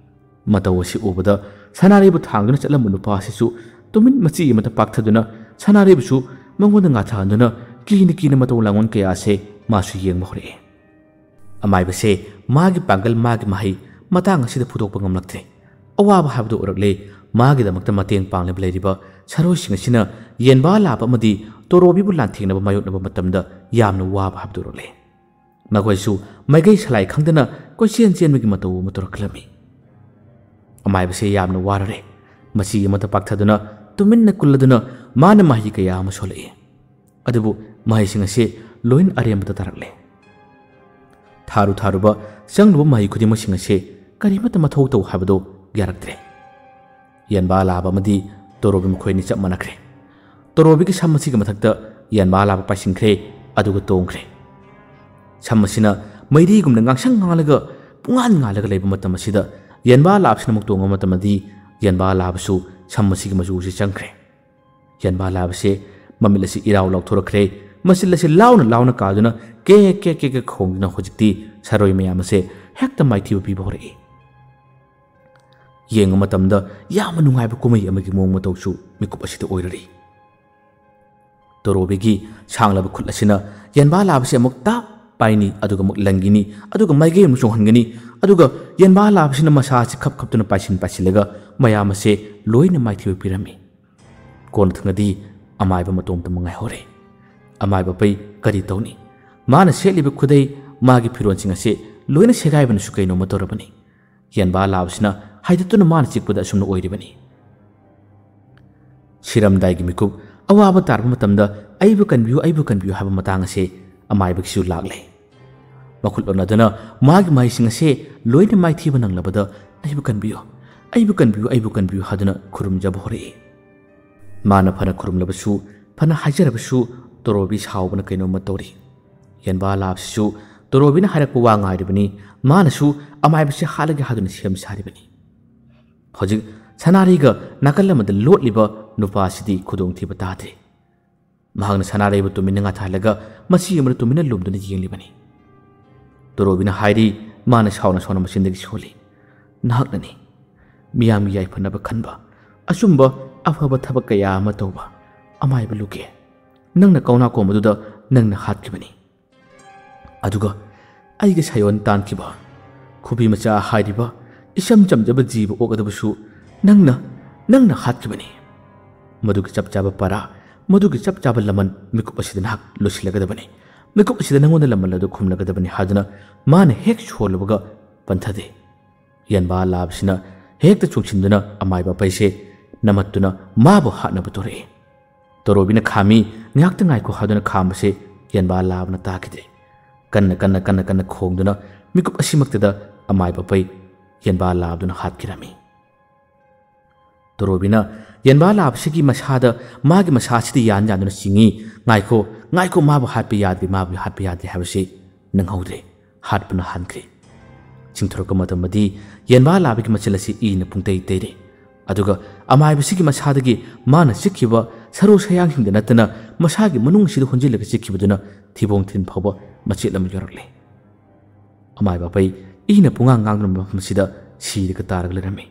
ꯃꯇꯧ ꯑꯁꯤ ꯎꯕꯗ ꯁꯅꯥꯔꯩꯕꯨ ꯊꯥꯡꯗꯨꯅ ꯆꯠꯂꯝꯕ ꯅꯨꯄꯥ ꯑꯁꯤꯁꯨ ꯇꯨꯃꯤꯟ ꯃꯆꯤ ꯑꯃꯗ ꯄꯥꯛꯊꯗꯨꯅ ꯁꯅꯥꯔꯩꯕꯨꯁꯨ ꯃꯉꯣꯟꯗ ꯉꯥꯊꯍꯟꯗꯨꯅ ꯀꯤꯅ ꯀꯤꯅ ꯃꯇꯧ ꯂꯥꯡꯑꯣꯟ ꯀꯌꯥ ꯑꯁꯦ ꯃꯥꯁꯨ ꯌꯦꯡꯕ ꯍꯧꯔꯛꯏ꯫ ꯑꯃꯥꯏꯕꯁꯦ ꯃꯥꯒꯤ ꯄꯥꯡꯒꯜ, ꯃꯥꯒꯤ ꯃꯍꯩ ꯃꯇꯥꯡ ꯑꯁꯤꯗ ꯐꯨꯗꯣꯛꯄ ꯉꯝꯂꯛꯇ꯭ꯔꯦ꯫ ꯑꯋꯥꯕ ꯍꯥꯏꯕꯗꯨ ꯑꯣꯏꯔꯛꯂꯦ꯫ ꯃꯥꯒꯤꯗꯃꯛꯇ ꯃꯇꯦꯡ ꯄꯥꯡꯂꯤꯕ ꯂꯩꯔꯤꯕ ꯁꯥꯔꯣꯏꯁꯤꯡ ꯑꯁꯤꯅ ꯌꯦꯟꯕꯥ ꯂꯥꯕ ꯑꯃꯗꯤ ꯇꯣꯔꯣꯕꯤꯕꯨ ꯂꯥꯟꯊꯦꯡꯅꯕ ꯃꯥꯌꯣꯛꯅꯕ ꯃꯇꯝꯗ ꯌꯥꯝꯅ ꯋꯥꯕ ꯍꯥꯏꯕꯗꯨ ꯑꯣꯏꯔꯛꯂꯦ꯫ ꯃꯈꯣꯏꯁꯨ ꯃꯥꯏꯀꯩ ꯁꯂꯥꯏ ꯈꯪꯗꯅ ꯀꯣꯏꯆꯦꯟ ꯆꯦꯟꯕꯒꯤ ꯃꯇꯧ ꯑꯃ ꯇꯧꯔꯛꯂꯝꯃꯤ꯫ ꯑꯃꯥꯏꯕꯁꯦ ꯌꯥꯝꯅ ꯋꯥꯔꯔꯦ꯫ ꯃꯆꯤ ꯑꯃꯗ ꯄꯥꯛꯊꯗꯨꯅ ꯇꯨꯃꯤꯟꯅ ꯀꯨꯜꯂꯗꯨꯅ ꯃꯥꯅ ꯃꯍꯩ ꯀꯌꯥ ꯑꯃ ꯁꯣꯜꯂꯛꯏ꯫ ꯑꯗꯨꯕꯨ ꯃꯍꯩꯁꯤꯡ ꯑꯁꯤ ꯂꯣꯏꯅ ꯑꯔꯦꯝꯕꯗ ꯇꯥꯔꯛꯂꯦ꯫ ꯊꯥꯔꯨ ꯊꯥꯔꯨꯕ ꯆꯪꯂꯨꯕ ꯃꯍꯩ ꯈꯨꯗꯤꯡꯃꯛꯁꯤꯡ ꯑꯁꯤ ꯀꯔꯤꯃꯠꯇ ꯃꯊꯧ ꯇꯧ ꯍꯥꯏꯕꯗꯨ ꯌꯥꯔꯛꯇ꯭ꯔꯦ꯫ ꯌꯦꯟꯕꯥ ꯂꯥꯕ ꯑꯃꯗꯤ ꯇꯣꯔꯣꯕꯤ ꯃꯈꯣꯏ ꯑꯅꯤ ꯆꯞ ꯃꯥꯟꯅꯈ꯭ꯔꯦ꯫ ꯇꯣꯔꯣꯕꯤꯒꯤ ꯁꯝ ꯑꯁꯤꯒꯤ ꯃꯊꯛꯇ ꯌꯦꯟꯕꯥ ꯂꯥꯕ ꯄꯥꯏꯁꯤꯟꯈ꯭ꯔꯦ, ꯑꯗꯨꯒ ꯇꯣꯡꯈ꯭ꯔꯦ꯫ ꯁꯝ ꯑꯁꯤꯅ ꯃꯩꯔꯤꯒꯨꯝꯅ ꯉꯥꯡꯁꯪ ꯉꯥꯡꯂꯒ ꯄꯨꯡꯉꯥꯟ ꯉꯥꯜꯂꯒ ꯂꯩꯕ ꯃꯇꯝ ꯑꯁꯤꯗ ꯌꯦꯟꯕꯥ ꯂꯥꯕꯁꯤꯅ ꯑꯃꯨꯛ ꯇꯣꯡꯕ ꯃꯇꯝꯗꯗꯤ ꯌꯦꯟꯕꯥ ꯂꯥꯕꯁꯨ ꯁꯝ ꯑꯁꯤꯒꯤ ꯃꯆꯨ ꯑꯁꯤ ꯆꯪꯈ꯭ꯔꯦ꯫ ꯌꯦꯟꯕꯥ ꯂꯥꯕꯁꯦ ꯃꯃꯤꯠ ꯑꯁꯤ ꯏꯔꯥꯎ ꯂꯥꯎꯊꯣꯔꯛꯈ꯭ꯔꯦ꯫ ꯃꯆꯤꯜ ꯑꯁꯤ ꯂꯥꯎꯅ ꯂꯥꯎꯅ ꯀꯥꯗꯨꯅ ꯀꯦ ꯀꯦ ꯀꯦ ꯀꯦ ꯈꯣꯡꯗꯨꯅ ꯍꯧꯖꯤꯛꯇꯤ ꯁꯥꯔꯣꯏ ꯃꯌꯥꯝ ꯑꯁꯦ ꯍꯦꯛꯇ ꯃꯥꯏꯊꯤꯕ ꯄꯤꯕ ꯍꯧꯔꯛꯏ꯫ ꯌꯦꯡꯕ ꯃꯇꯝꯗ ꯌꯥꯝꯅ ꯅꯨꯡꯉꯥꯏꯕ ꯀꯨꯝꯍꯩ ꯑꯃꯒꯤ ꯃꯑꯣꯡ ꯃꯇꯧꯁꯨ ꯃꯤꯀꯨꯞ ꯑꯁꯤꯗ ꯑꯣꯏꯔꯔꯤ꯫ ꯇꯣꯔꯣꯕꯤꯒꯤ ꯁꯥꯡꯂꯕ ꯈꯨꯠ ꯑꯁꯤꯅ ꯌꯦꯟꯕꯥ ꯂꯥꯕꯁꯤ ꯑꯃꯨꯛ ꯇꯥꯞ ꯄꯥꯏꯅꯤ, ꯑꯗꯨꯒ ꯑꯃꯨꯛ ꯂꯪꯈꯤꯅꯤ, ꯑꯗꯨꯒ ꯃꯥꯏꯀꯩ ꯑꯃꯨꯛ ꯆꯣꯡꯍꯟꯒꯅꯤ, ꯑꯗꯨꯒ ꯌꯦꯟꯕꯥ ꯂꯥꯕꯁꯤꯅ ꯃꯁꯥ ꯑꯁꯤ ꯈꯞ ꯈꯞꯇꯨꯅ ꯄꯥꯏꯁꯤꯟ ꯄꯥꯏꯁꯤꯜꯂꯒ ꯃꯌꯥꯝ ꯑꯁꯦ ꯂꯣꯏꯅ ꯃꯥꯏꯊꯤꯕ ꯄꯤꯔꯝꯃꯤ꯫ ꯀꯣꯟꯅꯊꯪꯗꯗꯤ ꯑꯃꯥꯏꯕ ꯃꯇꯣꯝꯇ ꯉꯥꯏꯍꯧꯔꯦ꯫ ꯑꯃꯥꯏꯕ ꯄꯩ ꯀꯔꯤ ꯇꯧꯅꯤ? ꯃꯥꯅ ꯁꯦꯠꯂꯤꯕ ꯈꯨꯗꯩ, ꯃꯥꯒꯤ ꯐꯤꯔꯣꯟꯁꯤꯡ ꯑꯁꯤ ꯂꯣꯏꯅ ꯁꯦꯒꯥꯏꯕꯅꯁꯨ ꯀꯩꯅꯣꯝꯃ ꯇꯧꯔꯕꯅꯤ꯫ ꯌꯦꯟꯕꯥ ꯂꯥꯕꯁꯤꯅ ꯍꯥꯏꯗꯠꯇꯨꯅ ꯃꯥꯅ ꯆꯤꯛꯄꯗ ꯑꯁꯨꯝꯅ ꯑꯣꯏꯔꯤꯕꯅꯤ꯫ ꯁꯤꯔꯝꯗꯥꯏꯒꯤ ꯃꯤꯀꯨꯞ, ꯑꯋꯥꯕ ꯇꯥꯔꯕ ꯃꯇꯝꯗ "ꯑꯩꯕꯨ ꯀꯟꯕꯤꯌꯨ, ꯑꯩꯕꯨ ꯀꯟꯕꯤꯌꯨ" ꯍꯥꯏꯕ ꯃꯇꯥꯡ ꯑꯁꯤ ꯑꯃꯥꯏꯕꯒꯤꯁꯨ ꯂꯥꯛꯂꯦ꯫ ꯃꯈꯨꯠ ꯂꯣꯟꯅꯗꯨꯅ ꯃꯥꯒꯤ ꯃꯍꯩꯁꯤꯡ ꯑꯁꯦ ꯂꯣꯏꯅ ꯃꯥꯏꯊꯤꯕ ꯅꯪꯂꯕꯗ "ꯑꯩꯕꯨ ꯀꯟꯕꯤꯌꯨ, ꯑꯩꯕꯨ ꯀꯟꯕꯤꯌꯨ, ꯑꯩꯕꯨ ꯀꯟꯕꯤꯌꯨ" ꯍꯥꯏꯗꯨꯅ ꯈꯨꯔꯨꯝꯖꯕ ꯍꯧꯔꯛꯏ꯫ ꯃꯥꯅ ꯐꯅ ꯈꯨꯔꯨꯝꯂꯕꯁꯨ, ꯐꯅ ꯍꯥꯏꯖꯔꯕꯁꯨ, ꯇꯣꯔꯣꯕꯤ ꯁꯥꯎꯕꯅ ꯀꯩꯅꯣꯝꯃ ꯇꯧꯔꯤ꯫ ꯌꯦꯟꯕꯥ ꯂꯥꯕꯁꯤꯁꯨ ꯇꯣꯔꯣꯕꯤꯅ ꯍꯥꯏꯔꯛꯄ ꯋꯥ ꯉꯥꯏꯔꯤꯕꯅꯤ꯫ ꯃꯥꯅꯁꯨ ꯑꯃꯥꯏꯕꯁꯤ ꯍꯥꯠꯂꯒꯦ ꯍꯥꯏꯗꯨꯅ ꯁꯦꯝ ꯁꯥꯔꯤꯕꯅꯤ꯫ ꯍꯧꯖꯤꯛ ꯁꯅꯥꯔꯩꯒ ꯅꯥꯀꯜ ꯑꯃꯗ ꯂꯣꯠꯂꯤꯕ ꯅꯨꯄꯥꯁꯤꯗꯤ ꯈꯨꯗꯣꯡꯊꯤꯕ ꯇꯥꯗ꯭ꯔꯦ꯫ ꯃꯍꯥꯛꯅ ꯁꯅꯥꯔꯩꯕꯨ ꯇꯨꯃꯤꯟꯅ ꯉꯥꯊꯍꯜꯂꯒ ꯃꯁꯤ ꯑꯃꯗ ꯇꯨꯃꯤꯟꯅ ꯂꯨꯝꯗꯨꯅ ꯌꯦꯡꯂꯤꯕꯅꯤ꯫ ꯇꯣꯔꯣꯕꯤꯅ ꯍꯥꯏꯔꯤ, ꯃꯥꯅ ꯁꯥꯎꯅ ꯁꯥꯎꯅ ꯃꯆꯤꯟꯗꯒꯤ ꯁꯣꯜꯂꯤ, "ꯅꯍꯥꯛꯅꯅꯤ ꯃꯤꯌꯥꯝꯒꯤ ꯌꯥꯏꯐꯅꯕ ꯈꯟꯕ, ꯑꯆꯨꯝꯕ ꯑꯐꯕ ꯊꯕꯛ ꯀꯌꯥ ꯑꯃ ꯇꯧꯕ ꯑꯃꯥꯏꯕ ꯂꯨꯒꯦ꯫ ꯅꯪꯅ ꯀꯧꯅꯥ ꯀꯣꯝꯕꯗꯨꯗ ꯅꯪꯅ ꯍꯥꯠꯈꯤꯕꯅꯤ꯫ ꯑꯗꯨꯒ ꯑꯩꯒꯤ ꯁꯥꯌꯣꯟ ꯇꯥꯟꯈꯤꯕ, ꯈꯨꯕꯤ ꯃꯆꯥ ꯍꯥꯏꯔꯤꯕ ꯏꯆꯝ ꯆꯝꯖꯕ ꯖꯤꯕ ꯑꯣꯛ ꯑꯗꯨꯕꯨꯁꯨ ꯅꯪꯅ, ꯅꯪꯅ ꯍꯥꯠꯈꯤꯕꯅꯤ꯫ ꯃꯗꯨꯒꯤ ꯆꯞ ꯆꯥꯕ ꯄꯔꯥ, ꯃꯗꯨꯒꯤ ꯆꯞ ꯆꯥꯕ ꯂꯃꯟ ꯃꯤꯀꯨꯞ ꯑꯁꯤꯗ ꯅꯍꯥꯛ ꯂꯣꯏꯁꯤꯜꯂꯒꯗꯕꯅꯤ꯫ ꯃꯤꯀꯨꯞ ꯑꯁꯤꯗ ꯅꯪꯉꯣꯟꯗ ꯂꯃꯟ ꯑꯗꯨ ꯈꯨꯝꯂꯒꯗꯕꯅꯤ" ꯍꯥꯏꯗꯨꯅ ꯃꯥꯅ ꯍꯦꯛ ꯁꯣꯜꯂꯨꯕꯒ ꯄꯟꯊꯗꯦ꯫ ꯌꯦꯟꯕꯥ ꯂꯥꯕꯁꯤꯅ ꯍꯦꯛꯇ ꯆꯣꯡꯁꯤꯟꯗꯨꯅ ꯑꯃꯥꯏꯕ ꯄꯩꯁꯦ ꯅꯝꯃꯠꯇꯨꯅ ꯃꯥꯕꯨ ꯍꯥꯠꯅꯕ ꯇꯧꯔꯛꯏ꯫ ꯇꯣꯔꯣꯕꯤꯅ ꯈꯥꯝꯃꯤ꯫ "ꯉꯥꯏꯍꯥꯛꯇ ꯉꯥꯏꯈꯣ" ꯍꯥꯏꯗꯨꯅ ꯈꯥꯝꯕꯁꯦ ꯌꯦꯟꯕꯥ ꯂꯥꯕꯅ ꯇꯥꯈꯤꯗ꯭ꯔꯦ꯫ ꯀꯟꯅ ꯀꯟꯅ ꯀꯟꯅ ꯀꯟꯅ ꯈꯣꯡꯗꯨꯅ ꯃꯤꯀꯨꯞ ꯑꯁꯤꯃꯛꯇꯗ ꯑꯃꯥꯏꯕ ꯑꯄꯩ ꯌꯦꯟꯕꯥ ꯂꯥꯕꯗꯨꯅ ꯍꯥꯠꯈꯤꯔꯝꯃꯤ꯫ ꯇꯣꯔꯣꯕꯤꯅ ꯌꯦꯟꯕꯥ ꯂꯥꯕꯁꯤꯒꯤ ꯃꯁꯥꯗ ꯃꯥꯒꯤ ꯃꯁꯥꯁꯤꯗ ꯌꯥꯟ ꯌꯥꯟꯗꯨꯅ ꯆꯤꯡꯏ꯫ "ꯉꯥꯏꯈꯣ, ꯉꯥꯏꯈꯣ, ꯃꯥꯕꯨ ꯍꯥꯠꯄ ꯌꯥꯗ꯭ꯔꯤ, ꯃꯥꯕꯨ ꯍꯥꯠꯄ ꯌꯥꯗ꯭ꯔꯤ" ꯍꯥꯏꯕꯁꯤ ꯅꯪꯍꯧꯗ꯭ꯔꯦ꯫ ꯍꯥꯠꯄꯅ ꯍꯥꯟꯈ꯭ꯔꯦ꯫ ꯆꯤꯡꯊꯣꯔꯛꯄ ꯃꯇꯝꯗꯗꯤ ꯌꯦꯟꯕꯥ ꯂꯥꯕꯒꯤ ꯃꯆꯤꯜ ꯑꯁꯤ ꯏꯅ ꯄꯨꯡꯇꯩ ꯇꯩꯔꯦ꯫ ꯑꯗꯨꯒ ꯑꯃꯥꯏꯕꯁꯤꯒꯤ ꯃꯁꯥꯗꯒꯤ ꯃꯥꯅ ꯆꯤꯛꯈꯤꯕ ꯁꯔꯨ ꯁꯌꯥꯡꯁꯤꯡꯗ ꯅꯠꯇꯅ ꯃꯁꯥꯒꯤ ꯃꯅꯨꯡꯁꯤꯗ ꯍꯣꯟꯖꯤꯜꯂꯒ ꯆꯤꯛꯈꯤꯕꯗꯨꯅ ꯊꯤꯕꯣꯡ ꯊꯤꯟ ꯐꯥꯎꯕ ꯃꯆꯦꯠ ꯑꯃ ꯌꯥꯎꯔꯛꯂꯦ꯫ ꯑꯃꯥꯏꯕ ꯑꯄꯩ ꯏꯅ ꯄꯨꯡꯉꯥꯡ ꯉꯥꯡꯗꯨꯅ ꯃꯐꯝ ꯑꯁꯤꯗ ꯁꯤꯔꯒ ꯇꯥꯔꯒ ꯂꯩꯔꯝꯃꯤ꯫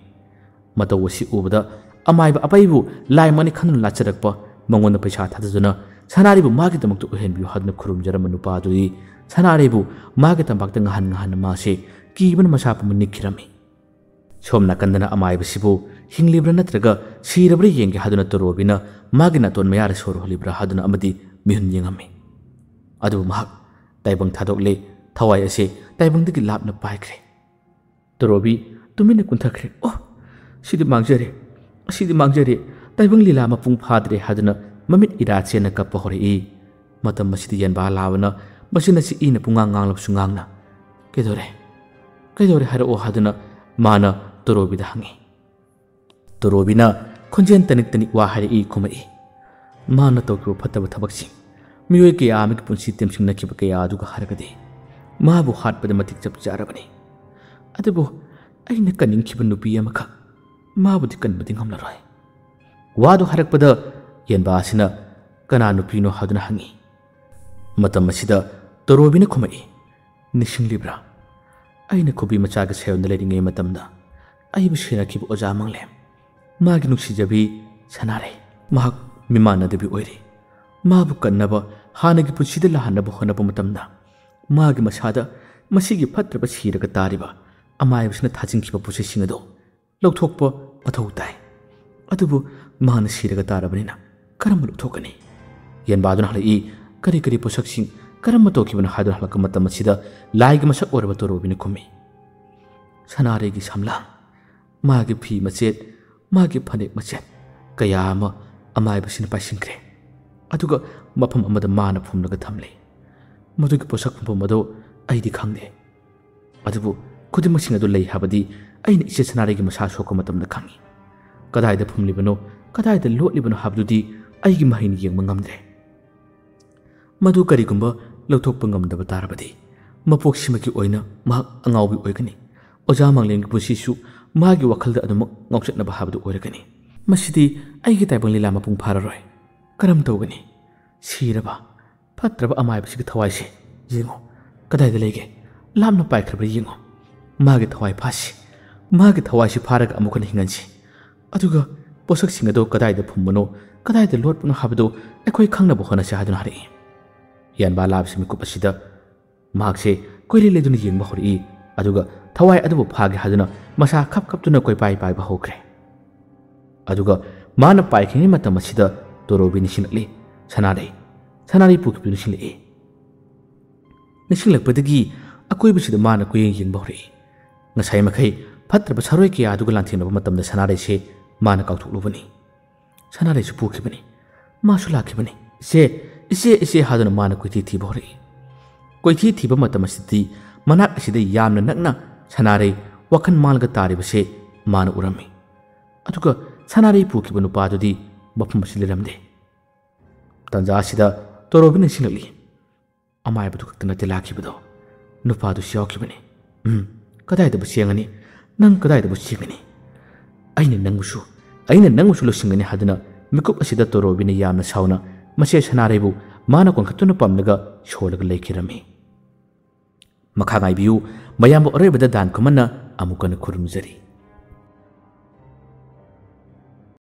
ꯃꯇꯧ ꯑꯁꯤ ꯎꯕꯗ ꯑꯃꯥꯏꯕ ꯑꯄꯩꯕꯨ ꯂꯥꯏꯃꯛꯅꯤ ꯈꯟꯗꯨꯅ ꯂꯥꯠꯆꯔꯛꯄ, ꯃꯉꯣꯟꯗ ꯄꯩꯁꯥ ꯊꯥꯗꯗꯨꯅ ꯁꯅꯥꯔꯩꯕꯨ ꯃꯥꯒꯤꯗꯃꯛꯇ ꯑꯣꯏꯍꯟꯕꯤꯌꯨ ꯍꯥꯏꯗꯨꯅ ꯈꯨꯔꯨꯝꯖꯔꯝꯕ ꯅꯨꯄꯥ ꯑꯗꯨꯗꯤ ꯁꯅꯥꯔꯩꯕꯨ ꯃꯥꯒꯤ ꯇꯝꯄꯥꯛꯇ ꯉꯍꯟ ꯉꯍꯟꯅ ꯃꯥꯁꯦ ꯀꯤꯕꯅ ꯃꯁꯥ ꯄꯨꯝꯕ ꯅꯤꯛꯈꯤꯔꯝꯃꯤ꯫ ꯁꯣꯝ ꯅꯥꯀꯟꯗꯅ ꯑꯃꯥꯏꯕꯁꯤꯕꯨ ꯍꯤꯡꯂꯤꯕ꯭ꯔꯥ ꯅꯠꯇ꯭ꯔꯒ ꯁꯤꯔꯕ꯭ꯔꯥ ꯌꯦꯡꯒꯦ ꯍꯥꯏꯗꯨꯅ ꯇꯣꯔꯣꯕꯤꯅ ꯃꯥꯒꯤ ꯅꯥꯇꯣꯟ ꯃꯌꯥꯗ ꯁꯣꯔ ꯍꯣꯜꯂꯤꯕ꯭ꯔꯥ ꯍꯥꯏꯗꯨꯅ ꯑꯃꯗꯤ ꯃꯤꯍꯨꯟ ꯌꯦꯡꯉꯝꯃꯤ꯫ ꯑꯗꯨꯕꯨ ꯃꯍꯥꯛ ꯇꯥꯏꯕꯪ ꯊꯥꯗꯣꯛꯂꯦ, ꯊꯋꯥꯏ ꯑꯁꯦ ꯇꯥꯏꯕꯪꯗꯒꯤ ꯂꯥꯞꯅ ꯄꯥꯏꯈ꯭ꯔꯦ꯫ ꯇꯣꯔꯣꯕꯤ ꯇꯨꯃꯤꯟꯅ ꯀꯨꯟꯊꯈ꯭ꯔꯦ꯫ "ꯑꯣ, ꯁꯤꯗꯤ ꯃꯥꯡꯖꯔꯦ, ꯑꯁꯤꯗꯤ ꯃꯥꯡꯖꯔꯦ, ꯇꯥꯏꯕꯪ ꯂꯤꯂꯥ ꯃꯄꯨꯡ ꯐꯥꯗ꯭ꯔꯦ" ꯍꯥꯏꯗꯨꯅ ꯃꯃꯤꯠ ꯏꯔꯥ ꯆꯦꯟꯅ ꯀꯞꯄ ꯍꯧꯔꯛꯏ꯫ ꯃꯇꯝ ꯑꯁꯤꯗ ꯌꯦꯟꯕꯥ ꯂꯥꯕꯅ ꯃꯆꯤꯟ ꯑꯁꯤ ꯏꯅ ꯄꯨꯡꯉꯥꯡ ꯉꯥꯡꯂꯕꯁꯨ ꯉꯥꯡꯅ, "ꯀꯩꯗꯧꯔꯦ? ꯀꯩꯗꯧꯔꯦ ꯍꯥꯏꯔꯛꯑꯣ" ꯍꯥꯏꯗꯨꯅ ꯃꯥꯅ ꯇꯣꯔꯣꯕꯤꯗ ꯍꯪꯉꯤ꯫ ꯇꯣꯔꯣꯕꯤꯅ ꯈꯣꯟꯖꯦꯜ ꯇꯅꯤꯛ ꯇꯅꯤꯛ ꯋꯥ ꯍꯥꯏꯔꯛꯏ ꯈꯨꯝꯃꯛꯏ꯫ "ꯃꯥꯅ ꯇꯧꯈꯤꯕ ꯐꯠꯇꯕ ꯊꯕꯛꯁꯤꯡ, ꯃꯤꯑꯣꯏ ꯀꯌꯥ ꯑꯃꯒꯤ ꯄꯨꯟꯁꯤ ꯇꯦꯝꯁꯤꯡꯅꯈꯤꯕ ꯀꯌꯥ ꯑꯗꯨꯒ ꯍꯥꯏꯔꯒꯗꯤ ꯃꯥꯕꯨ ꯍꯥꯠꯄꯗ ꯃꯇꯤꯛ ꯆꯞ ꯆꯥꯔꯕꯅꯤ꯫ ꯑꯗꯨꯕꯨ ꯑꯩꯅ ꯀꯟꯅꯤꯡꯈꯤꯕ ꯅꯨꯄꯤ ꯑꯃꯈꯛ, ꯃꯥꯕꯨꯗꯤ ꯀꯟꯕꯗꯤ ꯉꯝꯂꯔꯣꯏ"꯫ ꯋꯥꯗꯨ ꯍꯥꯏꯔꯛꯄꯗ ꯌꯦꯟꯕꯥ ꯑꯁꯤꯅ "ꯀꯅꯥ ꯅꯨꯄꯤꯅꯣ?" ꯍꯥꯏꯗꯨꯅ ꯍꯪꯉꯤ꯫ ꯃꯇꯝ ꯑꯁꯤꯗ ꯇꯣꯔꯣꯕꯤꯅ ꯈꯨꯝꯃꯛꯏ, "ꯅꯤꯡꯁꯤꯡꯂꯤꯕ꯭ꯔꯥ? ꯑꯩꯅ ꯈꯨꯕꯤ ꯃꯆꯥꯒꯤ ꯁꯥꯌꯣꯟꯗ ꯂꯩꯔꯤꯉꯩ ꯃꯇꯝꯗ ꯑꯩꯕꯨ ꯁꯦꯟꯅꯈꯤꯕ ꯑꯣꯖꯥ ꯃꯪꯂꯦꯝ, ꯃꯥꯒꯤ ꯅꯨꯡꯁꯤꯖꯕꯤ ꯁꯅꯥꯔꯩ, ꯃꯍꯥꯛ ꯃꯤꯃꯥꯟꯅꯗꯕꯤ ꯑꯣꯏꯔꯤ꯫ ꯃꯥꯕꯨ ꯀꯟꯅꯕ, ꯍꯥꯟꯅꯒꯤ ꯄꯨꯟꯁꯤꯗ ꯂꯥꯛꯍꯟꯅꯕ ꯍꯣꯠꯅꯕ ꯃꯇꯝꯗ ꯃꯥꯒꯤ ꯃꯁꯥꯗ ꯃꯁꯤꯒꯤ ꯐꯠꯇ꯭ꯔꯕ ꯁꯤꯔꯒ ꯇꯥꯔꯤꯕ ꯑꯃꯥꯏꯕꯁꯤꯅ ꯊꯥꯖꯤꯟꯈꯤꯕ ꯄꯣꯠꯆꯩꯁꯤꯡ ꯑꯗꯨ ꯂꯧꯊꯣꯛꯄ ꯃꯊꯧ ꯇꯥꯏ꯫ ꯑꯗꯨꯕꯨ ꯃꯥꯅ ꯁꯤꯔꯒ ꯇꯥꯔꯕꯅꯤꯅ ꯀꯔꯝꯕ ꯂꯧꯊꯣꯛꯀꯅꯤ?" ꯌꯦꯟꯕꯥꯗꯨꯅ ꯍꯪꯂꯛꯏ꯫ "ꯀꯔꯤ ꯀꯔꯤ ꯄꯣꯠꯁꯛꯁꯤꯡ ꯀꯔꯝꯕ ꯇꯧꯈꯤꯕꯅꯣ?" ꯍꯥꯏꯗꯨꯅ ꯍꯪꯂꯛꯄ ꯃꯇꯝ ꯑꯁꯤꯗ ꯂꯥꯏꯒꯤ ꯃꯁꯛ ꯑꯣꯏꯔꯕ ꯇꯣꯔꯣꯕꯤꯅ ꯈꯨꯝꯃꯤ, "ꯁꯅꯥꯔꯩꯒꯤ ꯁꯝꯂꯥꯡ, ꯃꯥꯒꯤ ꯐꯤ ꯃꯆꯦꯠ, ꯃꯥꯒꯤ ꯐꯅꯦꯛ ꯃꯆꯦꯠ ꯀꯌꯥ ꯑꯃ ꯑꯃꯥꯏꯕꯁꯤꯅ ꯄꯥꯏꯁꯤꯟꯈ꯭ꯔꯦ꯫ ꯑꯗꯨꯒ ꯃꯐꯝ ꯑꯃꯗ ꯃꯥꯅ ꯐꯨꯝꯂꯒ ꯊꯝꯂꯦ꯫ ꯃꯗꯨꯒꯤ ꯄꯣꯠꯁꯛ ꯐꯨꯝꯐꯝ ꯑꯗꯨ ꯑꯩꯗꯤ ꯈꯪꯗꯦ꯫ ꯑꯗꯨꯕꯨ ꯈꯨꯗꯤꯡꯃꯛꯁꯤꯡ ꯑꯗꯨ ꯂꯩ ꯍꯥꯏꯕꯗꯤ ꯑꯩꯅ ꯏꯆꯦ ꯁꯅꯥꯔꯩꯒꯤ ꯃꯁꯥ ꯁꯣꯛꯄ ꯃꯇꯝꯗ ꯈꯪꯏ꯫ ꯀꯗꯥꯏꯗ ꯐꯨꯝꯂꯤꯕꯅꯣ, ꯀꯗꯥꯏꯗ ꯂꯣꯠꯂꯤꯕꯅꯣ ꯍꯥꯏꯕꯗꯨꯗꯤ ꯑꯩꯒꯤ ꯃꯍꯩꯅ ꯌꯦꯡꯕ ꯉꯝꯗ꯭ꯔꯦ꯫ ꯃꯗꯨ ꯀꯔꯤꯒꯨꯝꯕ ꯂꯧꯊꯣꯛꯄ ꯉꯝꯗꯕ ꯇꯥꯔꯕꯗꯤ, ꯃꯄꯣꯛꯁꯤꯃꯒꯤ ꯑꯣꯏꯅ ꯃꯍꯥꯛ ꯑꯉꯥꯎꯕꯤ ꯑꯣꯏꯒꯅꯤ꯫ ꯑꯣꯖꯥ ꯃꯥꯡꯂꯦꯝꯒꯤ ꯄꯨꯟꯁꯤꯁꯨ ꯃꯥꯒꯤ ꯋꯥꯈꯜꯗ ꯑꯗꯨꯃꯛ ꯉꯥꯎꯆꯠꯅꯕ ꯍꯥꯏꯕꯗꯨ ꯑꯣꯏꯔꯒꯅꯤ꯫ ꯃꯁꯤꯗꯤ ꯑꯩꯒꯤ ꯇꯥꯏꯕꯪ ꯂꯤꯂꯥ ꯃꯄꯨꯡ ꯐꯥꯔꯔꯣꯏ꯫ ꯀꯔꯝ ꯇꯧꯒꯅꯤ? ꯁꯤꯔꯕ, ꯐꯠꯇ꯭ꯔꯕ ꯑꯃꯥꯏꯕꯁꯤꯒꯤ ꯊꯋꯥꯏꯁꯦ ꯌꯦꯡꯉꯨ꯫ ꯀꯗꯥꯏꯗ ꯂꯩꯒꯦ? ꯂꯥꯞꯅ ꯄꯥꯏꯈ꯭ꯔꯕ꯭ꯔꯥ ꯌꯦꯡꯉꯨ꯫ ꯃꯥꯒꯤ ꯊꯋꯥꯏ ꯐꯥꯁꯤ꯫ ꯃꯥꯒꯤ ꯊꯋꯥꯏꯁꯤ ꯐꯥꯔꯒ ꯑꯃꯨꯛ ꯍꯟꯅ ꯍꯤꯡꯍꯟꯁꯤ꯫ ꯑꯗꯨꯒ ꯄꯣꯠꯁꯛꯁꯤꯡ ꯑꯗꯨ ꯀꯗꯥꯏꯗ ꯐꯨꯝꯕꯅꯣ, ꯀꯗꯥꯏꯗ ꯂꯣꯠꯄꯅꯣ ꯍꯥꯏꯕꯗꯨ ꯑꯩꯈꯣꯏ ꯈꯪꯅꯕ ꯍꯣꯠꯅꯁꯤ ꯍꯥꯏꯗꯨꯅ ꯍꯥꯏꯔꯛꯏ꯫ ꯌꯥꯟꯕꯥ ꯂꯥꯕꯁꯤ ꯃꯤꯀꯨꯞ ꯑꯁꯤꯗ ꯃꯍꯥꯛꯁꯦ ꯀꯣꯏꯂꯩ ꯂꯩꯗꯨꯅ ꯌꯦꯡꯕ ꯍꯧꯔꯛꯏ꯫ ꯑꯗꯨꯒ ꯊꯋꯥꯏ ꯑꯗꯨꯕꯨ ꯐꯥꯒꯦ ꯍꯥꯏꯗꯨꯅ ꯃꯁꯥ ꯈꯞ ꯈꯞꯇꯨꯅ ꯀꯣꯏꯄꯥꯏ ꯄꯥꯏꯕ ꯍꯧꯈ꯭ꯔꯦ꯫ ꯑꯗꯨꯒ ꯃꯥꯅ ꯄꯥꯏꯈ꯭ꯔꯤꯉꯩ ꯃꯇꯝ ꯑꯁꯤꯗ ꯇꯣꯔꯣꯕꯤ ꯅꯤꯡꯁꯤꯡꯂꯛꯂꯤ꯫ ꯁꯅꯥꯔꯩ, ꯁꯅꯥꯔꯩ ꯄꯨꯈꯤꯕꯗꯨ ꯅꯤꯡꯁꯤꯡꯂꯛꯏ꯫ ꯅꯤꯡꯁꯤꯡꯂꯛꯄꯗꯒꯤ ꯑꯀꯣꯏꯕꯁꯤꯗ ꯃꯥꯅ ꯀꯣꯏꯌꯦꯡ ꯌꯦꯡꯕ ꯍꯧꯔꯛꯏ꯫ ꯉꯁꯥꯏ ꯃꯈꯩ ꯐꯠꯇ꯭ꯔꯕ ꯁꯥꯔꯣꯏ ꯀꯌꯥ ꯑꯗꯨꯒ ꯂꯥꯟꯊꯦꯡꯅꯕ ꯃꯇꯝꯗ ꯁꯅꯥꯔꯩꯁꯦ ꯃꯥꯅ ꯀꯥꯎꯊꯣꯛꯂꯨꯕꯅꯤ꯫ ꯁꯅꯥꯔꯩꯁꯨ ꯄꯨꯈꯤꯕꯅꯤ꯫ ꯃꯥꯁꯨ ꯂꯥꯛꯈꯤꯕꯅꯤ꯫ "ꯏꯆꯦ, ꯏꯆꯦ, ꯏꯆꯦ" ꯍꯥꯏꯗꯨꯅ ꯃꯥꯅ ꯀꯣꯏꯊꯤ ꯊꯤꯕ ꯍꯧꯔꯛꯏ꯫ ꯀꯣꯏꯊꯤ ꯊꯤꯕ ꯃꯇꯝ ꯑꯁꯤꯗꯗꯤ ꯃꯅꯥꯛ ꯑꯁꯤꯗ ꯌꯥꯝꯅ ꯅꯛꯅ ꯁꯅꯥꯔꯩ ꯋꯥꯈꯜ ꯃꯥꯡꯂꯒ ꯇꯥꯔꯤꯕꯁꯦ ꯃꯥꯅ ꯎꯔꯝꯃꯤ꯫ ꯑꯗꯨꯒ ꯁꯅꯥꯔꯩ ꯄꯨꯈꯤꯕ ꯅꯨꯄꯥꯗꯨꯗꯤ ꯃꯐꯝ ꯑꯁꯤꯗ ꯂꯩꯔꯝꯗꯦ꯫ ꯇꯟꯖꯥ ꯑꯁꯤꯗ ꯇꯣꯔꯣꯕꯤ ꯅꯤꯡꯁꯤꯡꯂꯛꯂꯤ꯫ ꯑꯃꯥꯏꯕꯗꯨ ꯈꯛꯇ ꯅꯠꯇꯦ ꯂꯥꯛꯈꯤꯕꯗꯣ, ꯅꯨꯄꯥꯗꯨꯁꯨ ꯌꯥꯎꯈꯤꯕꯅꯤ꯫ ꯎꯝ, ꯀꯗꯥꯏꯗꯕꯨ ꯆꯦꯟꯒꯅꯤ? ꯅꯪ ꯀꯗꯥꯏꯗꯕꯨ ꯆꯦꯟꯒꯅꯤ? ꯑꯩꯅ ꯅꯪꯕꯨꯁꯨ, ꯑꯩꯅ ꯅꯪꯕꯨꯁꯨ ꯂꯣꯏꯁꯤꯟꯒꯅꯤ ꯍꯥꯏꯗꯨꯅ ꯃꯤꯀꯨꯞ ꯑꯁꯤꯗ ꯇꯣꯔꯣꯕꯤꯅ ꯌꯥꯝꯅ ꯁꯥꯎꯅ ꯃꯆꯦ ꯁꯅꯥꯔꯩꯕꯨ ꯃꯥꯅ ꯀꯣꯟꯈꯠꯇꯨꯅ ꯄꯝꯂꯒ ꯁꯣꯜꯂꯒ ꯂꯩꯈꯤꯔꯝꯃꯤ꯫ ꯃꯈꯥ ꯉꯥꯏꯕꯤꯌꯨ, ꯃꯌꯥꯝꯕꯨ ꯑꯔꯣꯏꯕꯗ ꯗꯥꯟ ꯈꯨꯃꯟꯅ ꯑꯃꯨꯛ ꯍꯟꯅ ꯈꯨꯔꯨꯝꯖꯔꯤ꯫